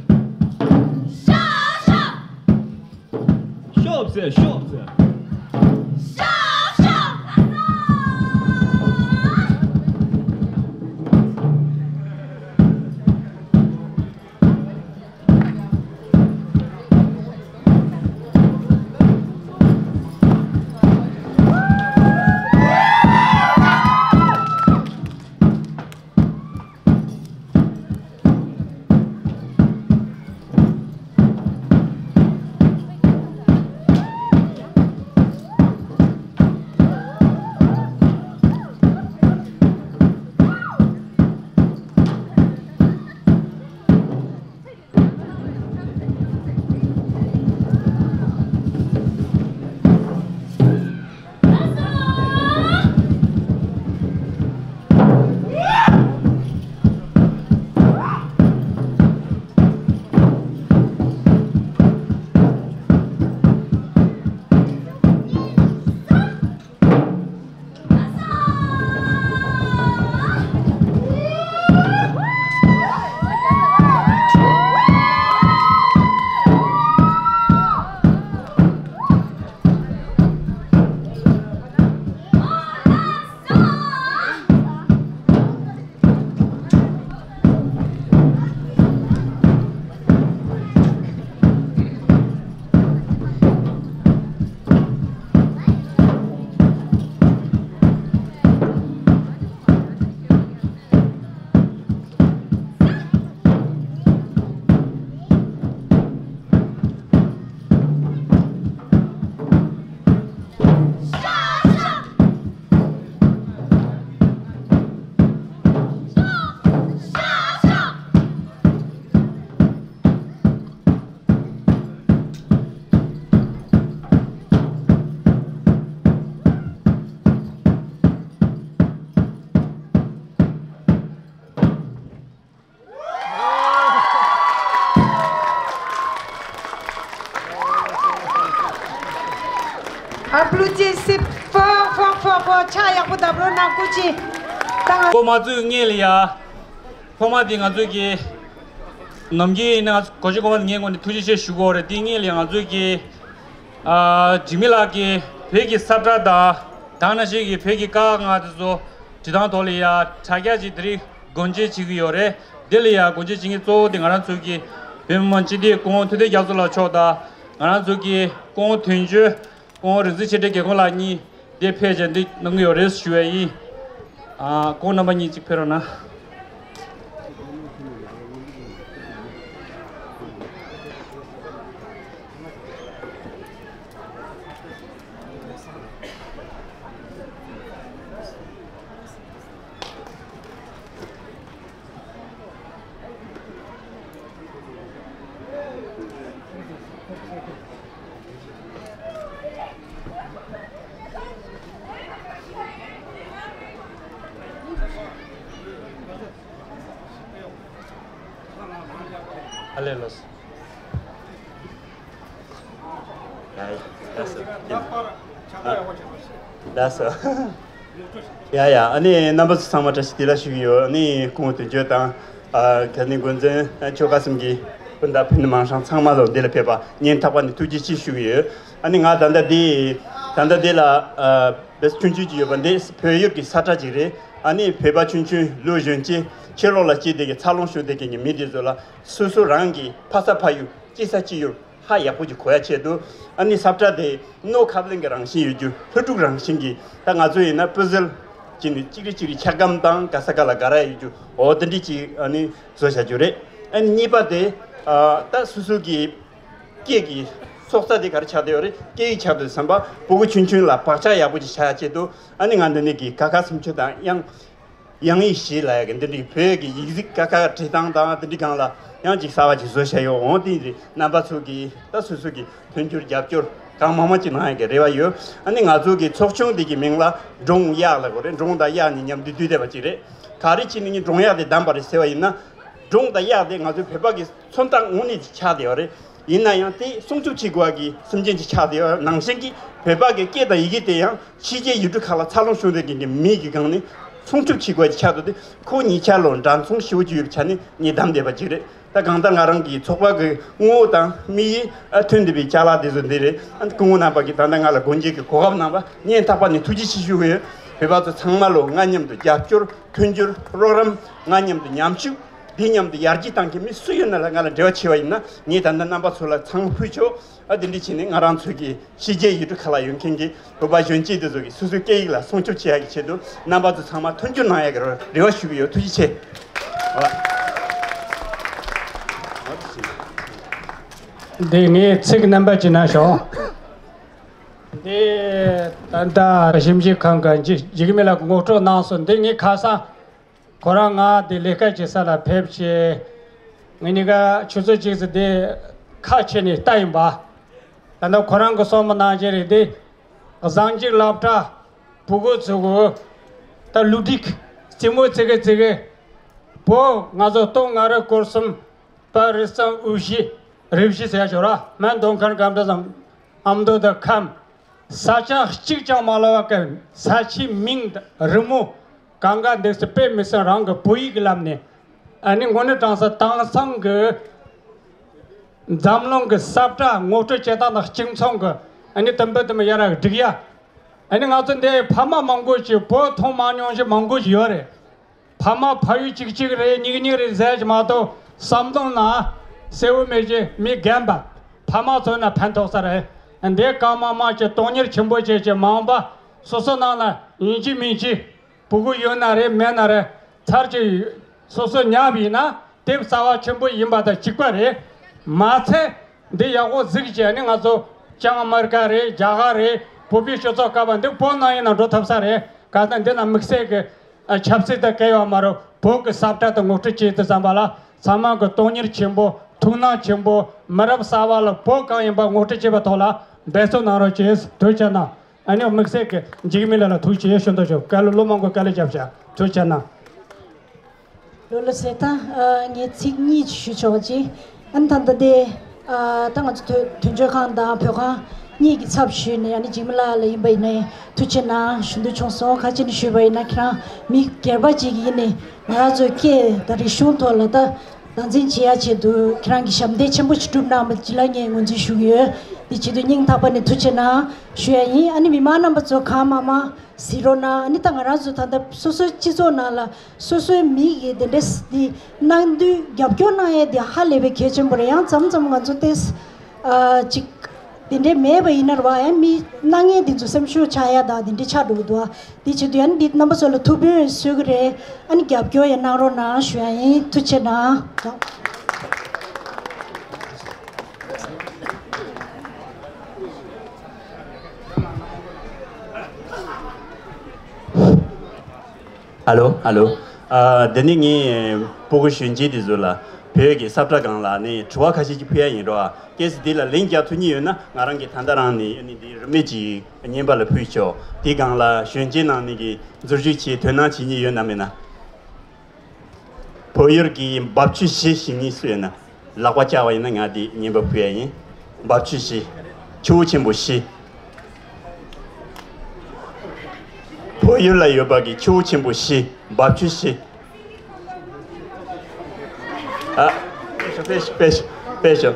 ཤོབ་ཟེར། ཤོབ་ཟེར། ཅི་སི་ཕོ་ཕོ་ཕོ་ཕོ་ཕྱག་ཡག་པོ་བརྡབ་རོགས་གནང་སྐུ་མཁྱེན། ད་ང་ཀོ་མ་བཙུགས་སྔོན་ལ་ཡ། ཐོག་མ་དེ་ང་ཚོ་གི་ནམ་རྒྱུན་ཡིན་ན་ང་ཚོ་གོ་ཆེན་གོང་མ་དེ་ངས་ངོས་ནས་ཐུགས་རྗེ་ཆེ་ཞུ་དགོས་རེད། དེ་སྔོན་ལ་ཡ་ང་ཚོ་གི་ཨ་འཇིགས་མེད་ལགས་ཀྱིས་བོད་ཀྱི་ས་བཀྲ་དང་དེ་ནང་བཞིན་གྱི་བོད་ཀྱི་ཀ་ཁ་ག་ང་དེ་ཚོ་བྲིས་སྟངས་ཐོག་ལ་ཡ་དྲ་རྒྱ་ཅིག་དེ་རིང་སྒོ་འབྱེད་བྱེད་ཀྱི་ཡོད་རེད། དེ་ལ་ཡ་སྒོ་འབྱེད་བྱེད་མཁན་གཙོ་བོ་དེ་ང་རང་ཚོ་གི་བོད་མི་མང་སྤྱི་འཐུས་སྐུ་ངོ་ཐུབ་བསྟན་རྒྱ་མཚོ་ལགས་མཆོག་དང་ང་རང་ཚོ་གི་སྐུ་ངོ་དོན་གཅོད་སྐུ་ངོ་རིག་འཛིན་ཆོས་སྒྲོན་རྒྱལ་ཁོང་ལགས་གཉིས་དེ་ཕེབས་བྱས་འདི་གནང་གི་ཡོད་རེད་ཞུ་བ་ཡིན། ཨ་སྐུ་ངོ་རྣམ་པ་གཉིས་ཅིག་ཕེབས་རོགས་གནང་། ཨ་ལས་ལགས་སོ། ཡ་ཡ་ལགས་སོ། ཡ་ཡ། ཨ་ནི་རྣམ་པ་ཚོ་ཚང་མ་བཀྲ་ཤིས་བདེ་ལེགས་ཞུ་གི་ཡོད། ཨ་ནི་སྐུ་ངོ་དོན་གཅོད་དང་ཨ་ག་ནི་འགོ་འཛིན་ཨ་ཆོལ་ཁ་གསུམ་གྱི་སྤུན་ཟླ་ཕུ་ནུ་མིང་སྲིང་ཚང་མ་ལ་འདི་ལ་ཕེབས་པ་སྙིང་ཐག་པ་ནས་ཐུགས་རྗེ་ཆེ་ཞུ་གི་ཡོད། ཨ་ནི་ང་ད་ལྟ་འདི་ད་ལྟ་འདི་ལ་ཨ་བེས་ཆུང་ཆུང་ཅིག་ཡོད་པ་འདི་བོད་ཡུལ་གྱི་ས་ཁྲ་ཅིག་རེད། ཨ་ནི་བོད་པ་ཆུང་ཆུང་ལོ་གཞོན་སྐྱེས་ཕྱི་ལོགས་ལ་སྐྱེས་བསྡད་ཀྱི་འཚར་ལོངས་བྱུང་བསྡད་མཁན་གྱི་མི་དེ་ཚོ་ལ་སོ་སོ་རང་གི་ཕ་ས་ཕ་ཡུལ་སྐྱེས་ས་སྐྱེས་ཡུལ་ཧ་ཡག་པོ་ཅིག་གོ་ཡ་ཆེད་དུ། ཨ་ནི་ས་བཀྲ་དེ་རྣོ་ཁ་བརླན་གྱི་རང་བཞིན་ཡོད་རྒྱུ། ལྷུ་ཕྲུག་རང་བཞིན་གྱི། ད་ང་ཚོ་ཡིན་ན་པུ་ཟལ་གྱི་ནི་གཅིག་རེ་གཅིག་རེ་འཁྱག་སྒམ་དང་ག་ས་ག་ལ་ག་ར་ཡོད་རྒྱུ། འོ་དེ་འདྲ་ཅིག་ཨ་ནི་བཟོ་བྱ་རྒྱུ་རེད། ཨ་ནི་གཉིས་པ་དེ་ཨ་ད་སོ་སོ་གི་སྐད་ཀྱི་སྲོག་རྩ་དེ་ག་རེ་ཆགས་བསྡད་ཡོད་རེད། སྐད་ཡིག་ཆགས་བསྡད་བསམ་པ་ཕྲུ་གུ་ཆུང་ཆུང་ལ་བག་ཆགས་ཡག་པོ་ཅིག་བྱ་ཡ་ཆེད་དུ། ཨ་ནི་ང་འདི་ནས་ཀྱི་ཀ་ཁ་སུམ་ཅུ་དང་དབྱངས་དབྱངས་ཡིག་བཞི་ལབ་ཡ་གི་འདི་འདྲའི་བོད་ཀྱི་ཡིག་གཟུགས་ཀ་ཁ་བྲིས་སྟངས་དང་འདི་འདྲའི་སྒང་ལ་ཡང་ཅིག་གསར་བ་ཅིག་བཟོ་བྱས་ཡོད། འོང་དེ་རེད། རྣམ་པ་ཚོ་གིས་ད་སོ་སོ་གི་མཐུན་འགྱུར་རྒྱབ་སྐྱོར་གང་མང་མང་ཅིག་གནང་ཡ་གི་རེ་བ་ཡོད། ཨ་ནི་ང་ཚོ་གི་ཚོགས་ཆུང་འདི་གི་མིང་ལ་སྒྲུང་གཡག་ལབ་དགོས་རེད། སྒྲུང་དང་གཡག་གཉིས་མཉམ་དུ་འདུས་བསྡད་པ་ཅིག་རེད། ག་རེ་བྱས་ནས་ངས་སྒྲུང་གཡག་དེ་བདམས་པ་རེད་ཟེར་བ་ཡིན་ན། སྒྲུང་དང་གཡག་དེ་ང་ཚོའི་བོད་པ་གི་མཚོན་རྟགས་དངོས་གནས་ཅིག་ཆགས་བསྡད་ཡོད་རེད། ཡིན་ན་ཡང་དེ་སྲུང་སྐྱོབ་བྱེད་དགོས་པ་གི་སེམས་ཅན་ཅིག་ཆགས་བསྡད་ཡོད་ནང་བཞིན་གྱི་བོད་པ་གི་སྐད་དང་ཡི་གེ་དེ་ཡང་ཕྱི་རྒྱལ་ཡུལ་གྲུ་ཁག་ལ་འཚར་ལོངས་བྱུང་བསྡད་མཁན་གྱི་མི་གི་སྒང་ནས་སྲུང་སྐྱོབ་བྱེད་དགོས་ཀྱི་ཆེད་དུ་དེ་ཁོ་གཉིས་ཆ་ལོ་འདྲ་མཚུངས་ཞེ་པོ་ཅིག་ཡོད་པའི་ཆ་ནས་ངས་བདམས་བསྡད་པ་ཅིག་རེད། ད་གང་ལྟར་ང་རང་གི་ཚོགས་པ་གི་ངོ་བོ་དང་དམིགས་ཡུལ་ཨ་མཐུན་བསྡད་པའི་ཅ་ལག་དེ་ཚོ་འདི་རེད། ཨ་སྐུ་ངོ་རྣམ་པ་གིས་ད་ལྟ་ང་ལ་སྒོ་འབྱེད་ཀྱི་གོ་སྐབས་གནང་བ་སྙིང་ཐག་པ་ནས་ཐུགས་རྗེ་ཆེ་ཞུ་གི་ཡོད། བོད་པ་ཚོ་ཚང་མ་ལོ་ང་མཉམ་དུ་རྒྱབ་སྐྱོར་མཐུན་འགྱུར་རོགས་རམ། ང་མཉམ་དུ་མཉམ་ཞུགས། འདི་མཉམ་དུ་ཡར་རྒྱས་བཏང་མཁན་མི་སུ་ཡོད་ན་ལ་ང་ལ་འབྲེལ་བ་བྱས་པ་ཡིན་ན་ངས་ད་ལྟ་རྣམ་པ་ཚོ་ལ་ཚང་ཕུལ་ཆོག་ཨ་དེ་འདྲ་བྱས་ནས་ང་རང་ཚོ་གི་ཕྱི་རྒྱལ་ཡུལ་གྲུ་ཁག་ལ་ཡོད་མཁན་གྱི་བོད་པ་གཞོན་སྐྱེས་དེ་ཚོ་གིས་སོ་སོའི་སྐད་ཡིག་ལ་སྲུང་སྐྱོབ་བྱེད་ཡག་གི་ཆེད་དུ་རྣམ་པ་ཚོ་ཚང་མ་མཐུན་འགྱུར་གནང་ཡག་གི་རེ་བ་ཞུ་གི་ཡོད། ཐུགས་རྗེ་ཆེ། འདི་ངས་ཚིག་རྣམ་པ་ཅིག་གནང་ཤོག་འདི་ད་ལྟ་ཞིབ་འཇུག་ཁང་གི་འཇིགས་མེད་ལགས་ཀྱིས་ངོ་སྤྲོད་གནང་སོང་། འདི་ངས་ཁ་སང་ཁོ་རང་ང་དེ་ལས་ཀ་བྱེད་ས་ལ་ཕེབས་བྱས། ངེད་གཉིས་ཀ་ཆུ་ཚོད་གཅིག་ཙམ་དེ་ཁ་ཕྱེ་ནས་ལྟ་ཡིན་པ། ད་ལྟ་ཁོ་རང་གི་གསུངས་པ་ནང་བཞིན་རེད་དེ། གཟའ་མཇུག་སློབ་གྲྭ་ཕྲུ་གུ་ཚོ་གི་ད་བསླུ་བྲིད་རྩེད་མོ་རྩེ་གི་རྩེ་གི། བོད་ང་ཚོ་སྟོད་མངའ་རིས་སྐོར་གསུམ་དཔལ་རི་གཙང་དབུས་གཞི་རི་བཞི་ཟེར་ཡ་ཞོར་ར་སྨད་མདོ་ཁམས་སྒང་དྲུག་ཟམ་ཨ་མདོ་དང་ཁམས། ས་ཆ་གཅིག་ཀྱང་མ་ལོག་པ་གི་ས་ཆའི་མིང་རི་མོ་གང་ག་འདུག་སེ་དཔེ་མི་སྲིད་རང་གི་བོད་ཡིག་གི་ལམ་ནས། ཨ་ནི་དངོས་གནས་དྲང་གནས་དེང་སང་གི་འཛམ་གླིང་གི་ས་བཀྲ་ངོ་སྤྲོད་བྱེད་སྟངས་དང་གཅིག་མཚུངས་གི། ཨ་ནི་དུམ་བུ་དུམ་བུ་ཡར་སྒྲིག་ཡ། ཨ་ནི་ང་ཚོ་འདི་ཕ་མ་མང་པོ་ཞིག་བོད་མཐོང་མ་མྱོང་ཞིག་མང་པོ་ཞིག་ཡོད་རེད། ཕ་མ་ཕ་ཡུལ་གཅིག་གཅིག་རེད་གཉིས་གཉིས་རེད་ཟེར་གྱི་མ་གཏོགས་བསམ་བློ་ནང་གསལ་བོ་མེད་ཀྱི་མི་རྒན་པ་ཕ་མ་ཚོ་ན་ཕན་ཐོགས་ས་རེད། འདི་གང་མང་མང་ཞིག་དོན་གཉེར་ཆེན་པོ་བྱེད་ཀྱི་མང་པ་སོ་སོ་ནང་ལ་ཡིན་གཅིག་མིན་གཅིག་ཕྲུ་གུ་ཡོད་ན་རེད་མེད་ན་རེད། ཚར་གཅིག་སོ་སོ་ཉར་བ་ཡིན་ན་དེབ་རྩ་བ་ཆེན་པོ་ཡིན་པ་དང་གཅིག་པ་རེད། མ་ཚད་འདི་ཡག་པོ་གཟིགས་བྱས་ནས་ང་ཚོ་ཅང་ཨ་མེ་རི་ཀ་རེད་རྒྱ་གར་རེད་བོད་པའི་སྤྱི་ཚོགས་སྐབས་འདི་བོད་ནང་ཡིན་ན་འགྲོ་ཐུབ་ས་རེད། ག་ད་འདི་ན་དམིགས་བསལ་གྱི་ཨ་ཆབ་སྲིད་དང་འགལ་ཡོད་མ་རེད། བོད་ཀྱི་ས་བཀྲ་དང་ངོ་སྤྲོད་བྱེད་དུས་ཙམ་པ་ལ་ཚང་མ་གི་དོན་གཉེར་ཆེན་པོ་ཐུགས་སྣང་ཆེན་པོ་མི་རབས་གསར་བ་ལ་བོད་གང་ཡིན་པ་ངོ་སྤྲོད་བྱེད་པའི་ཐོག་ལ་འབད་བརྩོན་གནང་རོགས་བྱེད། ཐུགས་རྗེ་གནང་། ཨ་ནི་དམིགས་བསལ་གྱི་འཇིགས་མེད་ལགས་ལ་ཐུགས་རྗེ་ཆེ་ཞུ་འདོད་བྱུང་། བཀའ་སློབ་ལོ་མང་པོ་དཀའ་ལས་བརྒྱབ་བཞག་ཐུགས་རྗེ་གནང་། ལོ་ལོ་ཟེར་ད་ངས་ཚིག་གཉིས་ཞུ་ཆོག་ཅིག་ཨ་ནི་ད་ལྟ་དེ་ད་ང་ཚོ་དོན་དོན་གཅོད་ཁང་དང་བོད་ཁང་ གཉིས་ཀྱི་ཚབ་ཞུས་ནས་ཨ་ནི་འཇིགས་མེད་ལགས་ལ་ཡིན་པ་ཡིན་ནའི་ཐུགས་རྗེ་གནང་ཞུ་འདོད་བྱུང་སོང་། ཁ་ཅིག་ནས་ཞུས་པ་ཡིན་ན་ཁྱེད་རང་མི་སྒེར་པ་ཅིག་ཡིན་ནའི་ང་རང་ཚོའི་སྐད་དང་རིག་གཞུང་ཐོག་ལ་ད་སྟངས་འཛིན་བྱེད་ཡ་ཆེད་དུ་ཁྱེད་རང་གི་ཞབས་འདེགས་ཆེན་པོ་ཞིག་བསྒྲུབས་གནང་བ་ཅིག་ལ་ངས་ངོས་འཛིན་ཞུ་གི་ཡོད། དེ་ཆེད་དུ་སྙིང་ཐག་པ་ནས་ཐུགས་རྗེ་གནང་ཞུ་ཡ་ཡིན། ཨ་ནི་མི་མང་རྣམ་པ་ཚོ་གང་མང་མང་གཟིགས་རོགས་གནང་། ཨ་ནི་ད་ང་རང་ཚོ་ད་ལྟ་སོ་སོའི་སྤྱི་ཚོགས་ནང་ལ་སོ་སོའི་མི་གིས་དེ་འདྲས་འདི་གནང་དུས་རྒྱབ་སྐྱོར་གནང་ཡས་དེ་ཧ་ལས་པའི་གལ་ཆེན་པོ་རེད། ཡང་མཚམས་མཚམས་ང་ཚོ་ཏེས་ཨ་ཅིག་དེ་འདྲས་མེད་པ་ཡིན་ན་ར་བ་ཡང་མི་གནང་མཁན་དེ་ཚོ་སེམས་ཤུགས་ཆག་ཡ་དང་དེ་འདྲས་ཆགས་འགྲོ་གི་འདུག་ཨ། དེ་བྱེད་དུས་ཡང་འདི་རྣམ་པ་ཚོ་ལ་ཐུགས་ཕན་གསོས་ཀྱི་རེད། ཨ་ནི་རྒྱབ་སྐྱོར་ཡང་གནང་རོགས་གནང་ཞུ་ཡ་ཡིན། ཐུགས་རྗེ་གནང་། ཨ་ལོ། ཨ་ལོ། ཨ། འདི་ནི་ངའི་སྤུ་གུ་གཞོན་སྐྱེས་དེ་ཚོ་ལ་བོད་ཀྱི་ས་བཀྲ་སྒང་ལ་ནི་དྲི་བ་ཁ་ཤས་ཀྱིས་ཕུལ་ཡ་ཡིན་རོགས། ཨ། གལ་སྲིད་འདི་ལ་ལན་རྒྱག་ཐུབ་ཀྱི་ཡོད་ན་ང་རང་གིས་ད་ལྟ་རང་ནས་ནི་འདི་རིན་མེད་ཀྱི་རྔན་པ་ལ་ཕུལ་ཆོག། དེའི་སྒང་ལ་གཞོན་སྐྱེས་ནང་ནས་ཀྱི་འཛུལ་ཞུགས་བྱེད་དོན་སྣང་བྱེད་ཀྱི་ཡོད་ན་མེད་ན། བོད་ཡུལ་གྱི་འབབ་ཆུ་བཞི་ཞིག་ནི་སུ་ཡོད་ན། ལག་པ་བཀྱག་པ་ཡིན་ན་ང་དེ་རྔན་པ་ཕུལ་ཡ་ཡིན། འབབ་ཆུ་བཞི། ཆུ་བོ་ཆེན་པོ་བཞི། བོད་ཡུལ་ལ་ཡོད་པ་གི་ཆུ་བོ་ཆེན་པོ་བཞི། འབབ་ཆུ་བཞི། ཨ། དཔེ་ཤོག་དཔེ་ཤོག་དཔེ་ཤོག་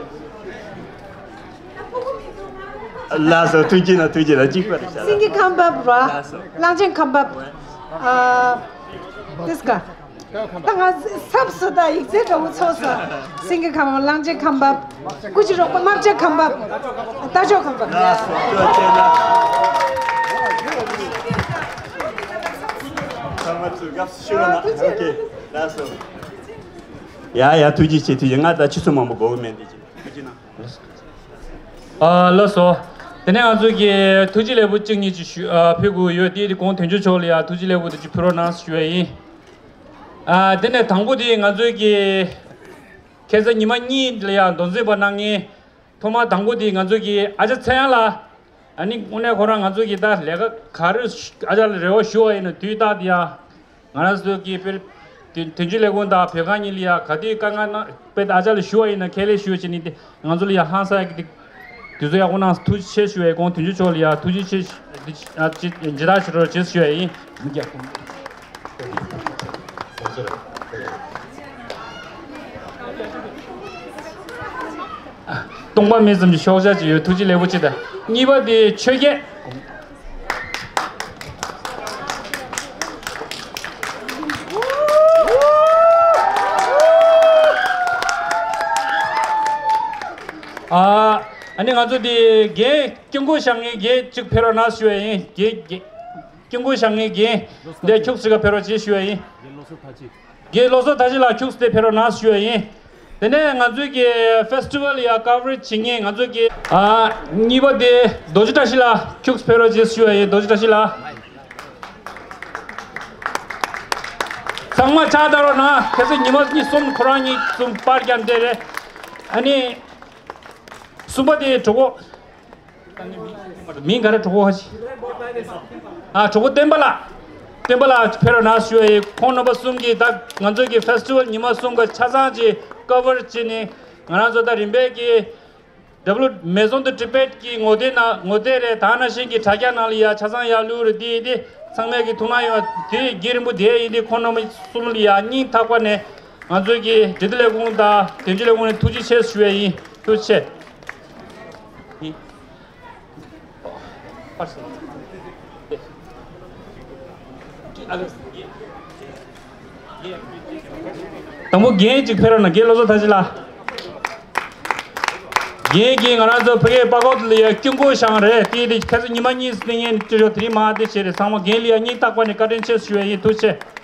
ལགས་སོ། ཐུགས་རྗེ་གནང་། ཐུགས་རྗེ་གནང་། གཅིག་པ་རེད་ཤག་ལགས། སེང་གེ་ཁང་འབབ་ར། ལགས་སོ། གླང་ཆེན་ཁང་འབབ། ཨ། དེ་སྐ་ད་ང་སབ་སུ་ད་ཡིག་ཚད་འདྲ་བོ་ཚོགས་སོ། སེང་གེ་ཁང་འབབ། གླང་ཆེན་ཁང་འབབ། སྐུ་མཁྱེན་རོགས་པ་རྨ་བྱ་ཁང་འབབ། རྟ་མཆོག་ཁང་འབབ། ལགས་སོ། ཐུགས་རྗེ་གནང་། ཚང་མ་ཚུར་དགའ་བསུ་ཞུ་རོགས་གནང་། ཨོ་ཁེ། ལགས་སོ། ཡ་ཡ། ཐུགས་རྗེ་ཆེ། ཐུགས་རྗེ། ང་ད་ཆུ་ཚོད་མང་པོ་དགོས་ཀྱི་མེད། འདི་ཅི་ཐུགས་རྗེ་གནང་། ཨ། ལགས་སོ། དེ་ནས་ང་ཚོ་གི་ཐུགས་རྗེ་ལེགས་འབུལ་གཅིག་གཉིས་ཅིག་ཞུ། ཨ། ཕུལ་དགོས་ཡོད། དེ་དེ་གོང་དོན་གཅོད་མཆོག་ལ་ཡ་ཐུགས་རྗེ་ལེགས་འབུལ་དེ་ཅིག་ཕུལ་རོགས་གནང་ཞུ་བ་ཡིན། ཨ། དེ་ནས་དང་པོ་དེ་ང་ཚོའི་གི་ཁ་སང་ཉི་མ་གཉིས་ལ་ཡ་མདོ་འཛིན་པ་གནང་མཁན་ཐོག་མ་དང་པོ་དེ་ང་ཚོའི་གི་ཨ་ཅག་ཚེ་དབྱངས་ལགས། ཨ་ནི་དངོས་གནས་ཁོ་རང་ང་ཚོ་གི་ད་ལས་ཀ་ག་རེ་ཨ་ཅག་ལ་རེ་བ་ཞུ་བ་ཡིན་ན་དུས་རྟག་ཏུ་ཡ། ང་རང་ཚོ་གི་དཔེར་དོན་དོན་གཅོད་ལས་ཁུངས་དང་བོད་ཁང་གཉིས་ལ་ཡ་ག་དུས་དཀའ་ངལ་གནང་དཔེ་ཨ་ཅག་ལ་ཞུ་བ་ཡིན་ན་ཁས་ལེན་ཞུ་བྱས་ནས་དེ་ང་ཚོ་ལ་ཡ་ཧང་སང་གི་དེ་དུས་ཚོད་ཡག་པོ་གནང་། ཐུགས་རྗེ་ཆེ་ཞུ་བའི་གོང་དོན་གཅོད་མཆོག་ལ་ཡ་ཐུགས་རྗེ་ཆེ་ཞུ། ཨ། ཇི་ལྟར་ཞུ་རོགས་བྱེད་ཞུ་བ་ཡིན། མི་རྒྱག་སྟོང་པ་མིན་ཙམ་གྱི་ཤོག་བྱ་ཅིག་ཡོད། ཐུགས་རྗེ་ལེགས་འབུལ་ཅིག་དང་། གཉིས་པ་དེ་ཆོས་རྒྱལ། ཨ། ཨ་ནི་ང་ཚོ་དེ་རྒན་སྐྱབས་མགོན་བཞེངས་མཁན་རྒན་གཅིག་ཕེབས་རོགས་གནང་ཞུ་བ་ཡིན། རྒན་རྒན་སྐྱབས་མགོན་བཞེངས་མཁན་རྒན་འདི་ཁྱུག་ཙམ་ཕེབས་རོགས་བྱེད་ཞུ་བ་ཡིན། རྒན་བློ་བཟང་དར་ཞིང་ལགས་ཁྱུག་ཙམ་ཕེབས་རོགས་གནང་ཞུ་བ་ཡིན། དེ་ནས་ང་ཚོའི་གི་ཕེ་སི་ཊི་ཝལ་ཡ་ཀ་བ་རེཇ་བྱེད་མཁན་ང་ཚོའི་གི། ཨ། གཉིས་པ་དེ་རྡོ་རྗེ་བཀྲ་ཤིས་ལགས་ཁྱུག་ཙམ་ཕེབས་རོགས་བྱེད་ཞུ་བ་ཡིན། རྡོ་རྗེ་བཀྲ་ཤིས་ལགས། ཚང་མ་ཕྱག་བརྡབ་རོགས་གནང་། ཁ་སང་ཉི་མ་གཉིས་གསུམ་ཁོ་རང་གཉིས་གསུམ་པར་རྒྱབ་བསྡད་རེད། ཨ་ནི་གསུམ་པ་དེ་གྲོགས་པོ། མིང་ག་རེ། གྲོགས་པོ་ཧ་ཅི། ཨ། གྲོགས་པོ་བསྟན་པ་ལགས། བསྟན་པ་ལགས་ཕེབས་རོགས་གནང་ཞུ་བ་ཡིན། ཁོང་རྣམ་པ་གསུམ་གྱིས་ད་ང་ཚོའི་གི་ཕེ་སི་ཊི་ཝལ་ཉི་མ་གསུམ་ག་ཆ་ཚང་ཅིག་ཀ་བར་བྱས་ནས་ང་རང་ཚོ་ད་རིམ་པས་ཀྱི་ཌབ་ལུ་མེ་ཛོན་དུ་ཊི་བེཊ་གི་ངོ་དེབ་ནང་ངོ་དེབ་རེད། ད་ནང་བཞིན་གྱི་དྲ་རྒྱ་ནང་ལ་ཡ་ཆ་ཚང་ཡར་བླུགས་རེད། དེ་དེ་ཚང་མས་ཀྱི་ཐུགས་སྣང་ཡོད། དེ་རྒན་རིན་པོ་དེ་ཡིན་དེ་ཁོང་རྣམ་པ་གསུམ་ལ་ཡ་སྙིང་ཐག་པ་ནས་ང་ཚོའི་གི་འབྲེལ་མཐུད་ལས་ཁུངས་དང་དོན་གཅོད་ལས་ཁུངས་ནས་ཐུགས་རྗེ་ཆེ་ཞུ་བ་ཡིན། ཐུགས་རྗེ་ཆེ། དང་པོ་རྒན་གཅིག་ཕེབས་རོགས་གནང་། རྒན་བློ་བཟང་དར་ཞིང་ལགས། རྒན་གྱིས་ང་རང་ཚོ་ཕ་གིའི་པ་ཀོ་ལ་ཡ་སྐྱབས་མགོན་བཞེངས་རེད། དེ་དེ་ཁ་སང་ཉི་མ་གཉིས་སྟེང་ངན་སྤྲོད་ཆོག་དེ་རིང་མ་དེ་བྱས་རེད། ཚང་མ་རྒན་ལ་ཡ་སྙིང་ཐག་པ་ནས་བཀའ་དྲིན་ཆེ་ཞུ་བ་ཡིན། ཐུགས་རྗེ་ཆེ།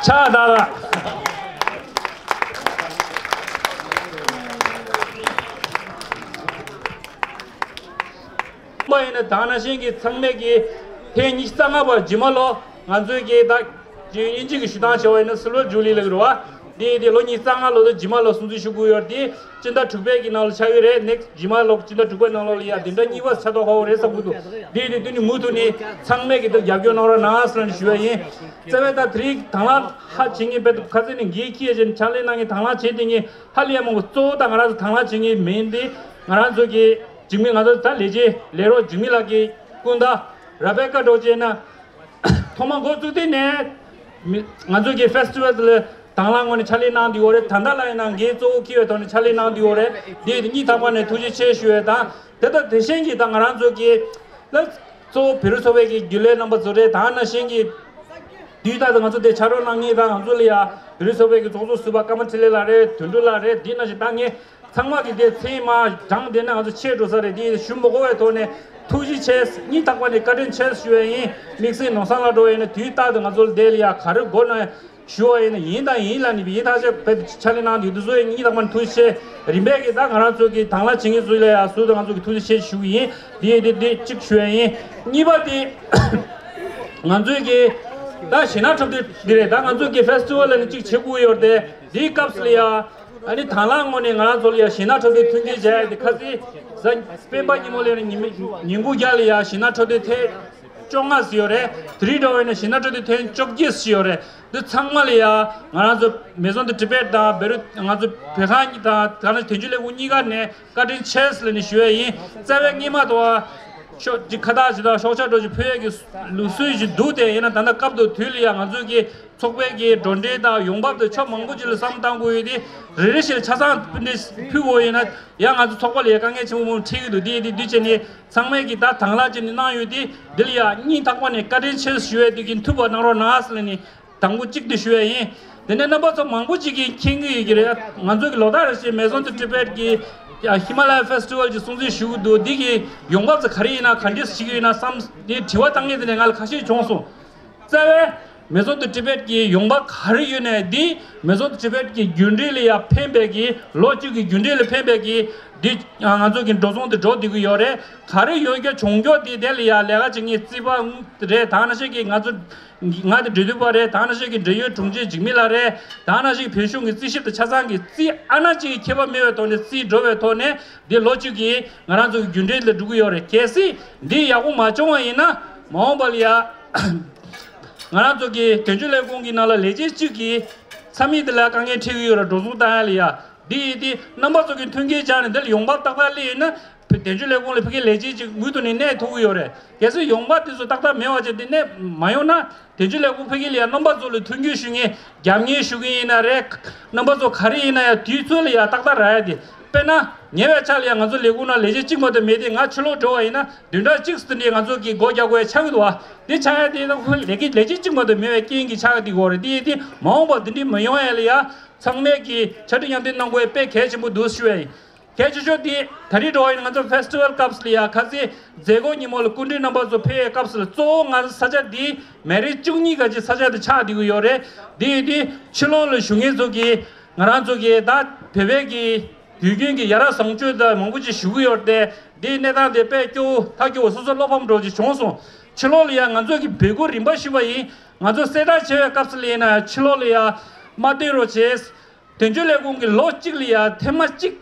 ཕྱག་དར། མ་ཡིན་ན་ད་ནང་བཞིན་གྱི་ཚང་མས་ཀྱི་ཐེངས་ཉི་ཤུ་རྩ་ལྔ་པ་རྗེས་མ་ལོ་ང་ཚོའི་གི་ད་དབྱིན་ཇི་གི་ཞུ་སྟངས་བྱས་པ་ཡིན་ན་སིལ་ཝར་ཇུ་ལི་ལབ་ཀྱི་རེད་བ། འདི་འདི་ལོ་ཉིས་རྩ་ལྔ་ལོ་དུ་ཇི་མ་ལོ་སྲུང་བརྩི་ཞུ་དགོས་ཡོད་དེ། སྤྱི་ཟླ་དྲུག་པའི་གི་ནང་ལ་ཆགས་ཀྱི་རེད། ནེགསི་ཇི་མ་ལོ་སྤྱི་ཟླ་དྲུག་པའི་ནང་ལོ་ལ་ཡ་འདི་འདྲ་གཉིས་པ་ཆགས་ཐུབ་ཧོ་རེད་བསམ་གི་འདུག་འདི་འདི་དུས་ནི་མུ་མཐུད་ནས་ཚང་མས་གི་འདི་རྒྱབ་སྐྱོར་གནང་རོགས་གནང་ཟེར་ནས་ཞུ་བ་ཡིན། རྩ་བའི་ད་དེ་རིང་དང་བླངས་ཧ་བྱེད་མཁན་དཔེ་ཁ་སེང་ནས་འགན་འཁྱེར་བཞིན་ཕྱག་ལས་གནང་མཁན་དང་བླངས་བྱེད་དེ་ངས་ཧ་ལས་མང་པོ་གཙོ་བོ་དང་ང་རང་ཚོ་དང་བླངས་བྱེད་མཁན་མིན་འདི་ང་རང་ཚོ་གི་འཇིགས་མེད་ང་ཚོ་ད་ལས་བྱེད་ལས་རོགས་འཇིགས་མེད་ལགས་ཀྱི་སྐུ་ཟླ་ར་བེ་ཀ་འདྲ་བོ་བྱས་ན། ཐོག་མ་འགོ་བཙུགས་དུས་ནས་མི་ང་ཚོ་གི་ཕེ་སི་ཊི་ཝལ་ལ་དང་བླངས་ངོས་ནས་ཕྱག་ལས་གནང་བསྡད་ཡོད་རེད། ད་ལྟ་ལ་ཡིན་ན་འགན་གཙོ་བོ་འཁྱེར་བའི་ཐོག་ནས་ཕྱག་ལས་གནང་བསྡད་ཡོད་རེད། དེ་སྙིང་ཐག་པ་ནས་ཐུགས་རྗེ་ཆེ་ཞུ་ཡས་དང་། དེ་དང་དེ་བཞིན་གྱི་ད་ང་རང་ཚོ་གི་ལ་གཙོ་བོ་བེ་རི་ཚོགས་པའི་གི་རྒྱུན་ལས་རྣམ་པ་ཚོ་རེད། ད་ནང་བཞིན་གྱི་དུས་ད་ང་ཚོ་དེ་ཕྱག་རོགས་གནང་མཁན་ད་ང་ཚོ་ལ་ཡ་བེ་རི་ཚོགས་པའི་གི་ཚོགས་གཙོ་ཟུར་པ་ཀརྨ་འཕྲིན་ལས་ལགས་རེད། དོན་གྲུབ་ལགས་རེད། དེ་ནང་བཞིན་ད་ངས་ཚང་མ་གི་དེ་ཚེ་མ་སྦྱངས་དེ་ནས་ང་ཚོ་ཆེ་འགྲོ་ས་རེད། དེ་ཞུ་མི་དགོས་པའི་ཐོག་ནས་ཐུགས་རྗེ་ཆེ། སྙིང་ཐག་པ་ནས་བཀའ་དྲིན་ཆེ་ཞུ་བ་ཡིན། དམིགས་བསལ་ནོར་བཟང་ལགས་འགྲོ་བ་ཡིན་ན་དུས་རྟག་ཏུ་ང་ཚོ་ལ་དེ་ལ་ཡ་ག་རེ་དགོས་ན་ཞུ་བ་ཡིན་ན་ཡིན་དང་ཡིན་ལ་ནི་ཡིན་ཐག་ཆོད་དཔེ་ཕྱག་ལས་གནང་དུས་དུ་བཟོ་ཡིན། སྙིང་ཐག་པ་ནས་ཐུགས་རྗེ་ཆེ། རིམ་པས་ཀྱི་ད་ང་རང་ཚོ་གི་དང་བླངས་བྱེད་མཁན་ཚོ་ལ་ཡ་སུ་དང་ང་ཚོ་གི་ཐུགས་རྗེ་ཆེ་ཞུ་གི་ཡིན། དེ་དེ་དེ་གཅིག་ཞུ་བ་ཡིན། གཉིས་པ་དེ་ང་ཚོའི་གི་ད་གཞས་སྣ་འཁྲབ་སྟོན་འདི་རེད། ད་ང་ཚོའི་གི་ཕེ་སི་ཊི་ཝལ་ལ་ནི་གཅིག་བྱེད་དགོས་ཡོད་རེད་དེ། དེའི་སྐབས་སུ་ལ་ཡ་ཨ་ནི་དང་བླངས་ངོས་ནས་ང་རང་ཚོ་ལ་ཡ་གཞས་སྣ་འཁྲབ་སྟོན་མཐུན་རྐྱེན་སྦྱར་ཡ་དེ་ཁ་སང་གཟའ་སྤེན་པ་ཉིན་མོ་ལ་ཡ་ཉིན་མི་ཉིན་གུང་རྒྱབ་ལ་ཡ་གཞས་སྣ་འཁྲབ་སྟོན་ཐེངས་བཅོ་ལྔ་ཟིན་ཡོད་རེད། དེ་རིང་འདྲ་བོ་ཡིན་ན་གཞས་སྣ་འཁྲབ་སྟོན་ཐེངས་བཅོ་བརྒྱད་ཟིན་ཡོད་རེད། འདི་ཚང་མ་ལ་ཡ་ང་རང་ཚོ་མེ་སོན་དུ་ཊི་བེཊ་དང་བེ་རུ་ང་ཚོ་བོད་ཁང་གཉིས་དང་ད་ནི་དོན་གཅོད་ལས་ཁུངས་གཉིས་ཀ་ནས་བཀའ་དྲིན་ཆེ་ཟེར་ནས་ཞུ་ཡས་ཡིན། རྩ་བའི་སྔོན་མ་དུ་བ་ཤོག་ཅིག་ཁ་བཏགས་ཇི་ལྟར་ཤོག་ཆག་འགྲོ་ཅིག་ཕུལ་ཡས་ཀྱི་ལུགས་སྲོལ་ཞིག་འདུག་དེ་ཡིན་ན་ད་ལྟ་སྐབས་དང་དུས་ལ་ཡ་ང་ཚོ་གི་ཚོགས་པའི་གི་འགྲོ་གྲོན་དང་ཡོང་འབབ་དང་ཕྱོགས་མང་པོ་ཅིག་ལ་བསམ་བཏང་དགོས་ཡོད་དེ། རེ་རེ་བཞིན་ཆ་ཚང་སྤུན་ཟླས་ཕུལ་དགོས་ཡིན་ན་ཡང་ང་ཚོ་ཚོགས་པ་ལ་ཡ་དཀའ་ངལ་ཆེན་པོ་མང་པོ་འཕྲད་ཀྱི་འདུག་དེ་ཡིན་དུས་དུས་ཆེན་ནི་ཚང་མས་ཀྱི་ད་དང་བླངས་ཅིག་ནི་གནང་ཡོད་དེ། འདི་ལ་ཡ་སྙིང་ཐག་པ་ནས་བཀའ་དྲིན་ཆེ་ཞུ་ཡས་དེ་གི་མཐུན་པ་གནང་རོགས་གནང་ཟེར་ནས་དང་པོ་གཅིག་དེ་ཞུ་ཡས་ཡིན། དེ་ནས་རྣམ་པ་ཚོ་མང་པོ་ཅིག་གིས་མཁྱེན་གྱི་ཡོད་ཀྱི་རེད། ང་ཚོ་གི་ལོ་ལྟར་རེ་བཞིན་མེ་སོན་དུ་ཊི་བེཊ་གི་ཧི་མ་ལ་ཡ་ཕེ་སི་ཊི་ཝལ་གྱི་སྲུང་བརྩི་ཞུ་གི་འདུག་འདི་གི་ཡོང་འབབ་ཚོ་ག་རེ་ཡིན་ན་ག་འདྲས་ཞིག་ཡིན་ན་བསམ་དེ་དྲི་བ་བཏང་མཁན་དེ་ནས་ང་ལ་ཁ་ཤས་བྱུང་སོང་། རྩ་བའི་མེ་སོན་དུ་ཊི་བེཊ་གི་ཡོང་འབབ་ག་རེ་ཡོད་ནའི་འདི་མེ་སོན་དུ་ཊི་བེཊ་གི་རྒྱུན་འབྲེལ་ལ་ཡ་ཕན་པའི་གི་ལོ་བཅུ་གི་རྒྱུན་འབྲེལ་ལ་ཕན་པའི་གི་འདི་ང་ཚོ་གི་འགྲོ་སོང་དེ་འགྲོ་བསྡད་ཀྱི་ཡོད་རེད། ག་རེ་ཡོད་རྒྱུ་བྱུང་རྒྱུ་དེ་དེ་ལ་ཡ་ལས་ཀ་བྱེད་མཁན་རྩིས་པ་རེད། ད་ནང་བཞིན་གི་ང་ཚོ་ང་དེ་འབྲེལ་ཡོད་པ་རེད། ད་ནང་བཞིན་གི་འབྲེལ་ཡོད་དྲུང་ཆེ་འཇིགས་མེད་ལགས་རེད། ད་ནང་བཞིན་གི་བོད་གཞུང་གི་རྩིས་ཞིབ་དང་ཆ་ཚང་གི་རྩིས་ཨ་ན་གཅིག་གི་ཁྱད་པར་མེད་པའི་ཐོག་ནས་རྩིས་འགྲོ་བའི་ཐོག་ནས་འདི་ལོ་གཅིག་གི་ང་རང་ཚོ་གི་རྒྱུན་འབྲེལ་ལ་འགྲོ་གི་ཡོད་རེད། གལ་སྲིད་འདི་ཡག་པོ་མ་བྱུང་བ་ཡིན་ན་མ་འོངས་པ་ལ་ཡ་ང་རང་ཚོ་གི་དོན་གཅོད་ལས་ཁུངས་ཀྱི་ནང་ལ་ལས་བྱེད་གཅིག་གི་ས་མིག་དེ་ལ་དཀའ་ངལ་འཕྲད་ཀྱི་ཡོད་རེད། འགྲོ་སོང་བཏང་ཡ་ལ་ཡ། འདི་ཡིན་དེ་རྣམ་པ་ཚོ་གི་མཐུན་རྐྱེན་སྦྱར་ནས་འདི་ལ་ཡོང་འབབ་ཏག་ཏག་སླེབས་ཡོད་ན་བོད་དོན་གཅོད་ལས་ཁུངས་ལ་ཕ་གིའི་ལས་བྱེད་ཅིག་མུ་མཐུད་ནས་གནས་ཐུབ་ཀྱི་ཡོད་རེད། གལ་སྲིད་ཡོང་འབབ་དེ་ཚོ་ཏག་ཏག་མེད་པ་བྱས་ཏེ་གནས་མ་ཡོང་ན་དོན་གཅོད་ལས་ཁུངས་ཕ་གི་ལ་ཡང་རྣམ་པ་ཚོ་ལ་མཐུན་འགྱུར་ཞུ་མཁན་རྒྱབ་གཉེར་ཞུ་མཁན་ཡིན་ན་རེད། རྣམ་པ་ཚོ་ག་རེ་ཡིན་ན་ཡང་དུས་ཚོད་ལ་ཡང་ཏག་ཏག་རག་ཡ་དེ། དཔེར་ན་ཉེ་བའི་ཆར་ལ་ཡང་ང་ཚོ་ལས་ཁུངས་ནང་ལས་བྱེད་གཅིག་མ་གཏོགས་མེད་དེ་ང་ཕྱི་ལོགས་འགྲོ་བ་ཡིན་ན་བདུན་ཕྲག་གཅིག་ཙམ་འདྲ་ང་ཚོ་གི་སྒོ་རྒྱག་དགོས་ཡ་ཆགས་ཀྱི་འདུག་བ། དེ་ཆགས་ཡ་དེ་ཡིན་ན་ཁོ་ལས་ཀྱི་ལས་བྱེད་གཅིག་མ་གཏོགས་མེད་པའི་རྐྱེན་གྱིས་ཆགས་ཀྱི་འདུག་གོ་རེད། དེ་ཡིན་དེ་མ་འོངས་པ་འདི་འདྲའི་མ་ཡོང་ཡ་ལ་ཡ། ཚང་མས་ཀྱིས་ཕྱར་གྲུ་མཉམ་འདེགས་གནང་དགོས་དཔེ་གལ་ཆེན་པོ་འདུག་ཞུ་བ་ཡིན། གལ་ཆེ་ཤོས་དེ་ད་རེས་འགྲོ་བ་ཡིན་ན་ང་ཚོ་ཕེ་སི་ཊི་ཝལ་སྐབས་སུ་ལ་ཡ་ཁ་སང་མཛད་སྒོ་ཉིན་མོ་ལ་སྐུ་མགྲོན་རྣམ་པ་ཚོ་ཕེབས་པའི་སྐབས་སུ་ལ་གཙོ་བོ་ང་ཚོ་ས་ཆ་འདི་མི་རེ་བཅུ་གཉིས་ག་ཅིག་ས་ཆ་དེ་ཆགས་བསྡད་ཀྱི་ཡོད་རེད། དེ་ཡིན་དུས་ཕྱི་ལོགས་ལ་བཞུགས་མཁན་ཚོ་གིས་ང་རང་ཚོ་གི་ད་བོད་པའི་གི་དུས་རྒྱུན་གྱི་ཡ་རབས་བཟང་སྤྱོད་དང་མང་པོ་ཅིག་ཞུ་གི་ཡོད་རེད་དེ། འདིའི་གནས་སྟངས་དེ་དཔེ་སྐྱོ་བོ་ཐག་སྐྱོ་བོ་སོ་སོ་བློ་ཕམ་འདྲ་བོ་ཅིག་བྱུང་སོང་། ཕྱི་ལོགས་ལ་ཡ་ང་ཚོ་གི་འབོད་སྐུལ་རིམ་པ་ཞུས་པ་ཡིན། ང་ཚོ་གསལ་བསྒྲགས་བྱས་པའི་སྐབས་སུ་ལ་ཡིན་ན་ཕྱི་ལོགས་ལ་ཡ་མ་སྡོད་རོགས་བྱས། དོན་གཅོད་ལས་ཁུངས་ཀྱི་ལོ་གཅིག་ལ་ཡ་ཐེངས་མ་གཅིག་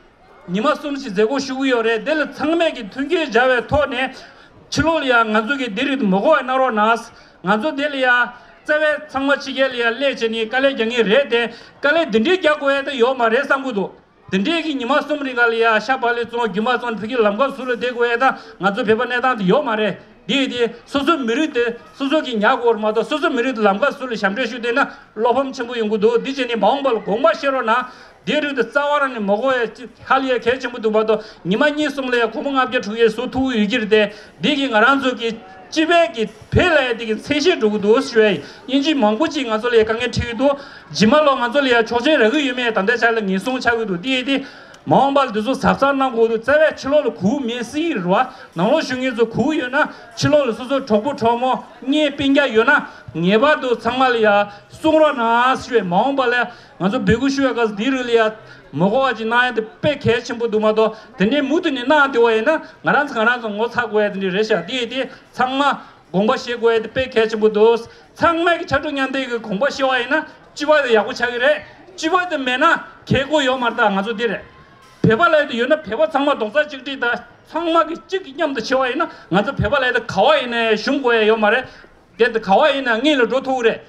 ཉི་མ་གསུམ་ཞིག་མཛད་སྒོ་ཞུ་གི་ཡོད་རེད། དེ་ལ་ཚང་མས་ཀྱི་མཐུན་རྐྱེན་སྦྱར་བའི་ཐོག་ནས་ཕྱི་ལོགས་ལ་ཡ་ང་ཚོ་གི་འདི་རིགས་མ་དགོས་པ་གནང་རོགས་གནང་། ང་ཚོ་འདི་ལ་ཡ་རྩ་བའི་ཚང་མ་ཕྱི་རྒྱལ་ལ་ཡ་སླེབས་བྱས་ནས་དཀའ་ལས་རྒྱག་མཁན་རེད་དེ། དཀའ་ལས་འདི་འདྲའི་རྒྱག་དགོས་ཡ་ད་ཡོད་མ་རེད་བསམ་གི་འདུག་དེ་འདྲའི་གི་ཉི་མ་གསུམ་རིང་ག་ལ་ཡ་ཤ་བག་ལེབ་བཙོང་རྒྱུ་མ་བཙོང་ཕ་གི་ལམ་ཁ་ཟུར་ལ་བསྡད་དགོས་ཡ་ད་ང་ཚོ་བོད་པ་གནས་སྟངས་དེ་ཡོད་མ་རེད། དེ་ཡིན་དེ་སོ་སོ་མི་རིགས་དེ་སོ་སོ་གིས་ཉར་དགོས་རེད་མ་གཏོགས་སོ་སོ་མི་རིགས་དེ་ལམ་ཁ་ཟུར་ལ་ཞབས་འདྲེན་ཞུས་བསྡད་ན་བློ་ཕམ་ཆེན་པོ་ཡོང་གི་འདུག་འདི་བྱས་ནས་མ་འོངས་པ་ལ་དགོངས་པ་བཞེས་རོགས་གནང་། དེ་རིགས་དེ་རྩ་བ་རང་ནས་མ་དགོས་ཡ་ཅི་ཧ་ལས་ཡ་གལ་ཆེན་པོ་འདུག་མ་གཏོགས་ཉི་མ་གཉིས་གསུམ་ལ་ཡ་སྒོར་མོ་ལྔ་བརྒྱ་དྲུག་བརྒྱ་བཟོ་ཐུབ་ཀྱི་ཡོད་ཀྱི་རེད་དེ། འདི་གིས་ང་རང་ཚོ་གི་སྤྱི་པའི་གི་བོད་ལ་ཡ་དེ་གི་མཚན་ཤས་འགྲོ་གི་འདུག་ཞུ་ཡ་ཡིན། དབྱིན་ཇི་མང་པོ་ཅིག་ང་ཚོ་ལ་ཡ་དཀའ་ངལ་འཕྲད་ཀྱི་འདུག་ཇི་མ་ལོ་ང་ཚོ་ལ་ཡ་ཆོག་མཆན་རག་གི་ཡོད་མེད་ད་ལྟའི་ཆ་ལ་ངེས་སྲུང་ཆགས་ཀྱི་འདུག་དེ་ཡིན་དེ། མ་འོངས་པར་འདི་ཚོ་གཟབ་གཟབ་གནང་དགོས་འདུག་རྩ་བའི་ཕྱི་ལོགས་ལ་སྒུག་མེད་སྲིད་ཀྱི་རེད་བ། ནང་ལོགས་བཞུགས་མཁན་ཚོ་སྒུག་ཡོད་ན་ཕྱི་ལོགས་ལ་སོ་སོའི་གྲོགས་པོ་གྲོགས་མོ་གཉེན་སྤུན་ཀྱག་ཡོད་ན་ངེས་པར་དུ་ཚང་མ་ལ་ཡ་གསུང་རོགས་གནང་ཞུ་བའི་མ་འོངས་པ་ལ་ང་ཚོ་འབོད་སྐུལ་ཞུ་བའི་སྐབས་སུ་འདི་རིགས་ལ་ཡ་མ་དགོས་པ་ཅིག་གནང་ཡ་དེ་དཔེ་གལ་ཆེན་པོ་འདུག་མ་གཏོགས་དེ་ནས་མུ་མཐུད་ནས་གནང་བསྡད་པ་ཡིན་ན་ང་རང་ཚོ་ང་རང་ཚོ་ངོ་ཚ་དགོས་ཡ་དེ་འདྲ་རེད་ཤག་དེ་ཡིན་དེ་ཚང་མ། དགོངས་པ་བཞེས་དགོས་ཡ་དེ་དཔེ་གལ་ཆེན་པོ་འདུག་ཚང་མས་ཀྱི་ཕྱར་གྲུ་མཉམ་འདེགས་ཀྱི་དགོངས་པ་བཞེས་པ་ཡིན་ན་སྤྱི་པ་དེ་ཡག་པོ་ཆགས་ཀྱི་རེད། སྤྱི་པ་དེ་མེད་ན་ཁེ་གོ་ཡོད་མ་རེད། ད་ང་ཚོ་འདི་རེད། བོད་པ་ལབ་ཡ་དེ་ཡོད་ན་བོད་པ་ཚང་མ་རྡོག་རྩ་གཅིག་སྒྲིལ་དང་ཚང་མ་གི་གཅིག་གི་མཉམ་དུ་ཕྱེ་བ་ཡིན་ན་ང་ཚོ་བོད་པ་ལབ་ཡ་དེ་ག་བ་ཡིན་ན་ཡང་ཞུམ་དགོས་ཡ་ཡོད་མ་རེད། དེ་དེ་ག་བ་ཡིན་ན་སྔོན་ལ་འགྲོ་ཐུབ་རེད།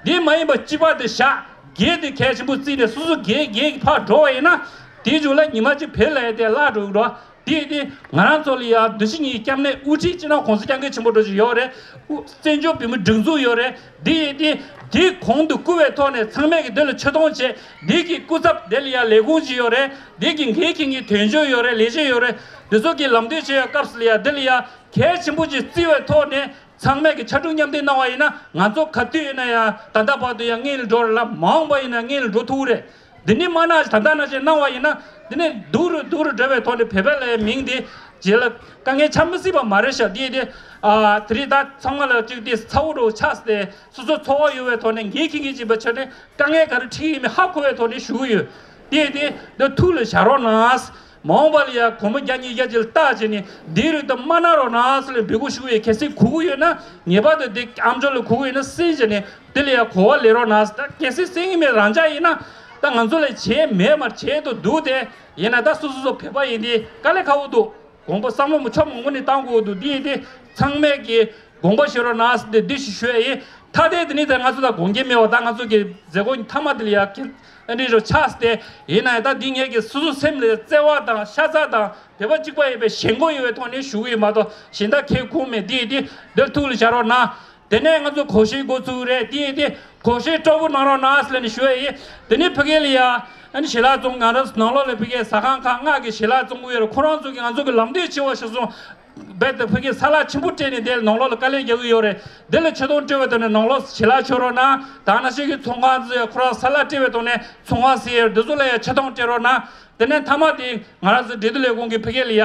དེ་མ་ཡིན་པ་སྤྱི་པ་དེ་བཞག་སྒེར་དེ་གལ་ཆེན་པོ་བརྩིས་ནས་སོ་སོ་སྒེར་སྒེར་གྱི་ཕར་འགྲོ་བ་ཡིན་ན་དེའི་མཇུག་ལ་ཉི་མ་གཅིག་བོད་ལབ་ཡ་དེ་བརླག་འགྲོ་གི་འགྲོ། དེ་ཡིན་དེ་ང་རང་ཚོ་ལ་ཡ་འདུ་ཤེས་གཉིས་སྐྱབས་གནས་དབུ་ཁྲིད་སྤྱི་ནོར་གོང་ས་སྐྱབས་མགོན་ཆེན་པོ་འགྲོ་བཞིན་ཡོད་རེད། དབུ་བཙན་བྱོལ་བོད་མི་སྒྲིག་འཛུགས་ཡོད་རེད། དེ་ཡིན་དེ་དེ་གོང་དུ་བཀུར་བའི་ཐོག་ནས་ཚང་མས་ཀྱི་འདི་ལ་ཆེ་མཐོང་བྱེད། འདི་གི་སྐུ་ཚབ་དེ་ལ་ཡ་ལས་ཁུངས་ཅིག་ཡོད་རེད། འདི་གི་འགན་འཁྱེར་མཁན་གྱི་དོན་གཅོད་ཡོད་རེད། ལས་བྱེད་ཡོད་རེད། འདི་ཚོ་གི་ལམ་སྟོན་བྱེད་ཡ་སྐབས་སུ་ལ་ཡ་འདི་ལ་ཡ་གལ་ཆེན་པོ་ཅིག་བརྩི་བའི་ཐོག་ནས་ཚང་མས་ཀྱི་ཕྱར་གྲུ་མཉམ་འདེགས་གནང་བ་ཡིན་ན་ང་ཚོ་ག་དུས་ཡིན་ན་ཡང་ད་ལྟ་བར་དུ་ཡང་སྔོན་ལ་འགྲོ་རེད་ལ་མ་འོངས་པ་ཡིན་ན་སྔོན་ལ་འགྲོ་ཐུབ་རེད། འདི་ནི་མ་གནང་ད་ལྟ་ནང་བཞིན་གནང་བ་ཡིན་ན་འདི་ནི་སྡུག་རུ་སྡུག་རུ་འགྲོ་བའི་ཐོག་ནས་བོད་པ་ལའི་མིང་འདི་རྗེས་ལ་དཀའ་ངལ་ཆགས་མི་སྲིད་པ་མ་རེད་ཤག་འདི་དེ་ཨ་དེ་རིང་ད་ཚང་མ་ལ་གཅིག་དེ་ཚ་བོ་རུ་ཆགས་ཏེ་སོ་སོ་འཚོ་བ་ཡོད་པའི་ཐོག་ནས་ངའི་ཁྱི་ངའི་སྦྱིན་པ་ཆོད་ནས་དཀའ་ངལ་ག་རེ་འཕྲད་ཡིན་མིན་ཧ་གོ་བའི་ཐོག་ནས་ཞུ་གི་ཡོད། དེ་དེ་འདི་ཐུགས་ལ་བཞག་རོགས་གནང་། མ་འོངས་པ་ལ་ཡང་སྒོར་མོ་བརྒྱ་ཉིས་བརྒྱ་ཅིག་ལ་བཏགས་བྱས་ནས་འདིའི་རིགས་དེ་མ་གནང་རོགས་གནང་ཟེར་ལ་འབོད་སྐུལ་ཞུ་ཡས་གལ་སྲིད་གོ་གི་ཡོད་ན་ངེས་པར་དུ་འདི་ཨམ་ཅོག་ལ་གོ་གི་ཡོད་ན་གསན་བྱས་ནས་འདི་ལ་ཡང་གོ་བ་ལེན་རོགས་གནང་ཟེར། ད་གལ་སྲིད་གསན་གི་མེད་རང་འཇགས་ཡིན་ན་ད་ང་ཚོ་ལ་བྱས་མེད་མར་བྱས་དུ་འདུག་དེ་ཡིན་ན་ད་སོ་སོ་སོ་བོད་པ་ཡིན་དེ་དཀའ་ལས་ཁག་པོ་འདུག་དགོངས་པ་བསམ་བློ་མི་ཆོག་མང་པོ་ནས་བཏང་དགོས་འདུག་འདི་ཡིན་དེ་ཚང་མས་ཀྱི་དགོངས་པ་བཞེས་རོགས་གནང་ཟེར་ཏེ་འདི་ཞིག་ཞུ་ཡ་ཡིན། ད་ལྟའི་འདི་ནི་ད་ང་ཚོ་ད་དགོངས་འགལ་མེད་པ་ད་ང་ཚོ་གི་མཛད་སྒོ་མཐའ་མ་འདི་ལ་ཡ་ཨ་འདྲི་རུ་ཆགས་ཏེ་ཡིན་ན་ཡང་ད་འདི་ངེད་ཀྱི་སོ་སོ་སེམས་ལ་བརྩེ་བ་དང་ཤ་ཚ་དང་བོད་པ་གཅིག་པ་ཡིན་པའི་ཞེན་ཁོག་ཡོད་པའི་ཐོག་ནས་ཞུ་གི་ཡོད་མ་གཏོགས་གཞན་དག་ཁེ་ཁུངས་མེད། འདི་ཡིན་དེ་འདིར་ཐུགས་ལ་བཞག་རོགས་གནང་། དེ་ནས་ང་ཚོ་གོ་ཤེས་འགོ་ཚུགས་རེད། དེ་ཡིན་དེ་གོ་ཤེས་སྤྲོ་པོ་གནང་རོགས་གནང་ཟེར་ནས་ཞུ་ཡ་ཡིན། དེ་ནས་ཕ་གི་ལ་ཡ་ཨ་ནི་ཞལ་ལག་བཙོང་ང་རང་ནང་ལོགས་ལ་ཕ་གི་ཟ་ཁང་ཁག་ལྔ་གི་ཞལ་ལག་བཙོང་གི་ཡོད་རེད། ཁོ་རང་ཚོ་གི་ང་ཚོ་གི་ལམ་སྟོན་བྱེད་པ་ཞིག་སོང་། རྦད་དེ་ཕ་གི་ས་ལག་ཆེན་པོ་སྤྲད་ནས་དེ་ནང་ལོགས་ལ་དཀའ་ལས་རྒྱག་གི་ཡོད་རེད། དེ་ལ་ཆེ་མཐོང་སྤྲད་པའི་ཐོག་ནས་ནང་ལོགས་ཞལ་ལག་མཆོད་རོགས་གནང་། ད་ནང་བཞིན་གྱི་ཚོང་ཁང་ཚོས་ཁོ་རང་ས་ལག་སྤྲད་པའི་ཐོག་ནས་ཚོང་ཁང་ཟེར་ཡོད་རེད། འདི་ཚོ་ལ་ཡང་ཆེ་མཐོང་སྤྲད་རོགས་གནང་། དེ་ནས་མཐའ་མ་དེ་ང་རང་ཚོ་འབྲེལ་གཏུག་ལས་ཁུངས་ཀྱི་ཕ་གི་ལ་ཡ་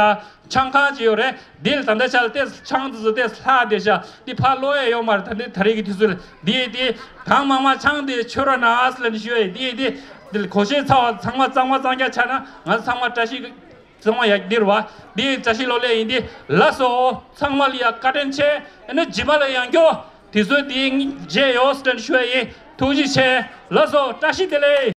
ཆང་ཁང་ཅིག་ཡོད་རེད། དེ་ལ་ད་ལྟ་ཆ་ལ་ཏེ་ཆང་དེ་ཚོ་ཏེ་ལྷག་བསྡད་ཤག་འདི་ཕར་སློག་ཡ་ཡོད་མ་རེད། ད་ནི་ད་རེས་ཀྱི་དུས་ཚོད་ལ་འདི་དེ་གང་མང་མང་ཆང་དེ་མཆོད་རོགས་གནང་ཟེར་ལབ་ནས་ཞུ་ཡ་ཡིན། འདི་དེ་འདི་ལ་གོ་ཤེས་ཚ་བ་ཚང་མ་གཙང་མ་གཙང་རྐྱང་ཆགས་ན་ང་ཚོ་ཚང་མ་བཀྲ་ཤིས། གཙང་མ་ཡག་འདིར་བ། འདི་བཀྲ་ཤིས་ལོ་ལེགས་ཡིན། འདི་ལགས་སོ། ཚང་མ་ལ་ཡ་བཀའ་དྲིན་ཆེ། ཨ་ནི་རྗེས་མ་ལ་ཡང་སྐྱོ། དུས་ཚོད་འདི་མཇལ་ཡོང་ཟེར་ཞུ་ཡ་ཡིན། ཐུགས་རྗེ་ཆེ། ལགས་སོ། བཀྲ་ཤིས་བདེ་ལེགས།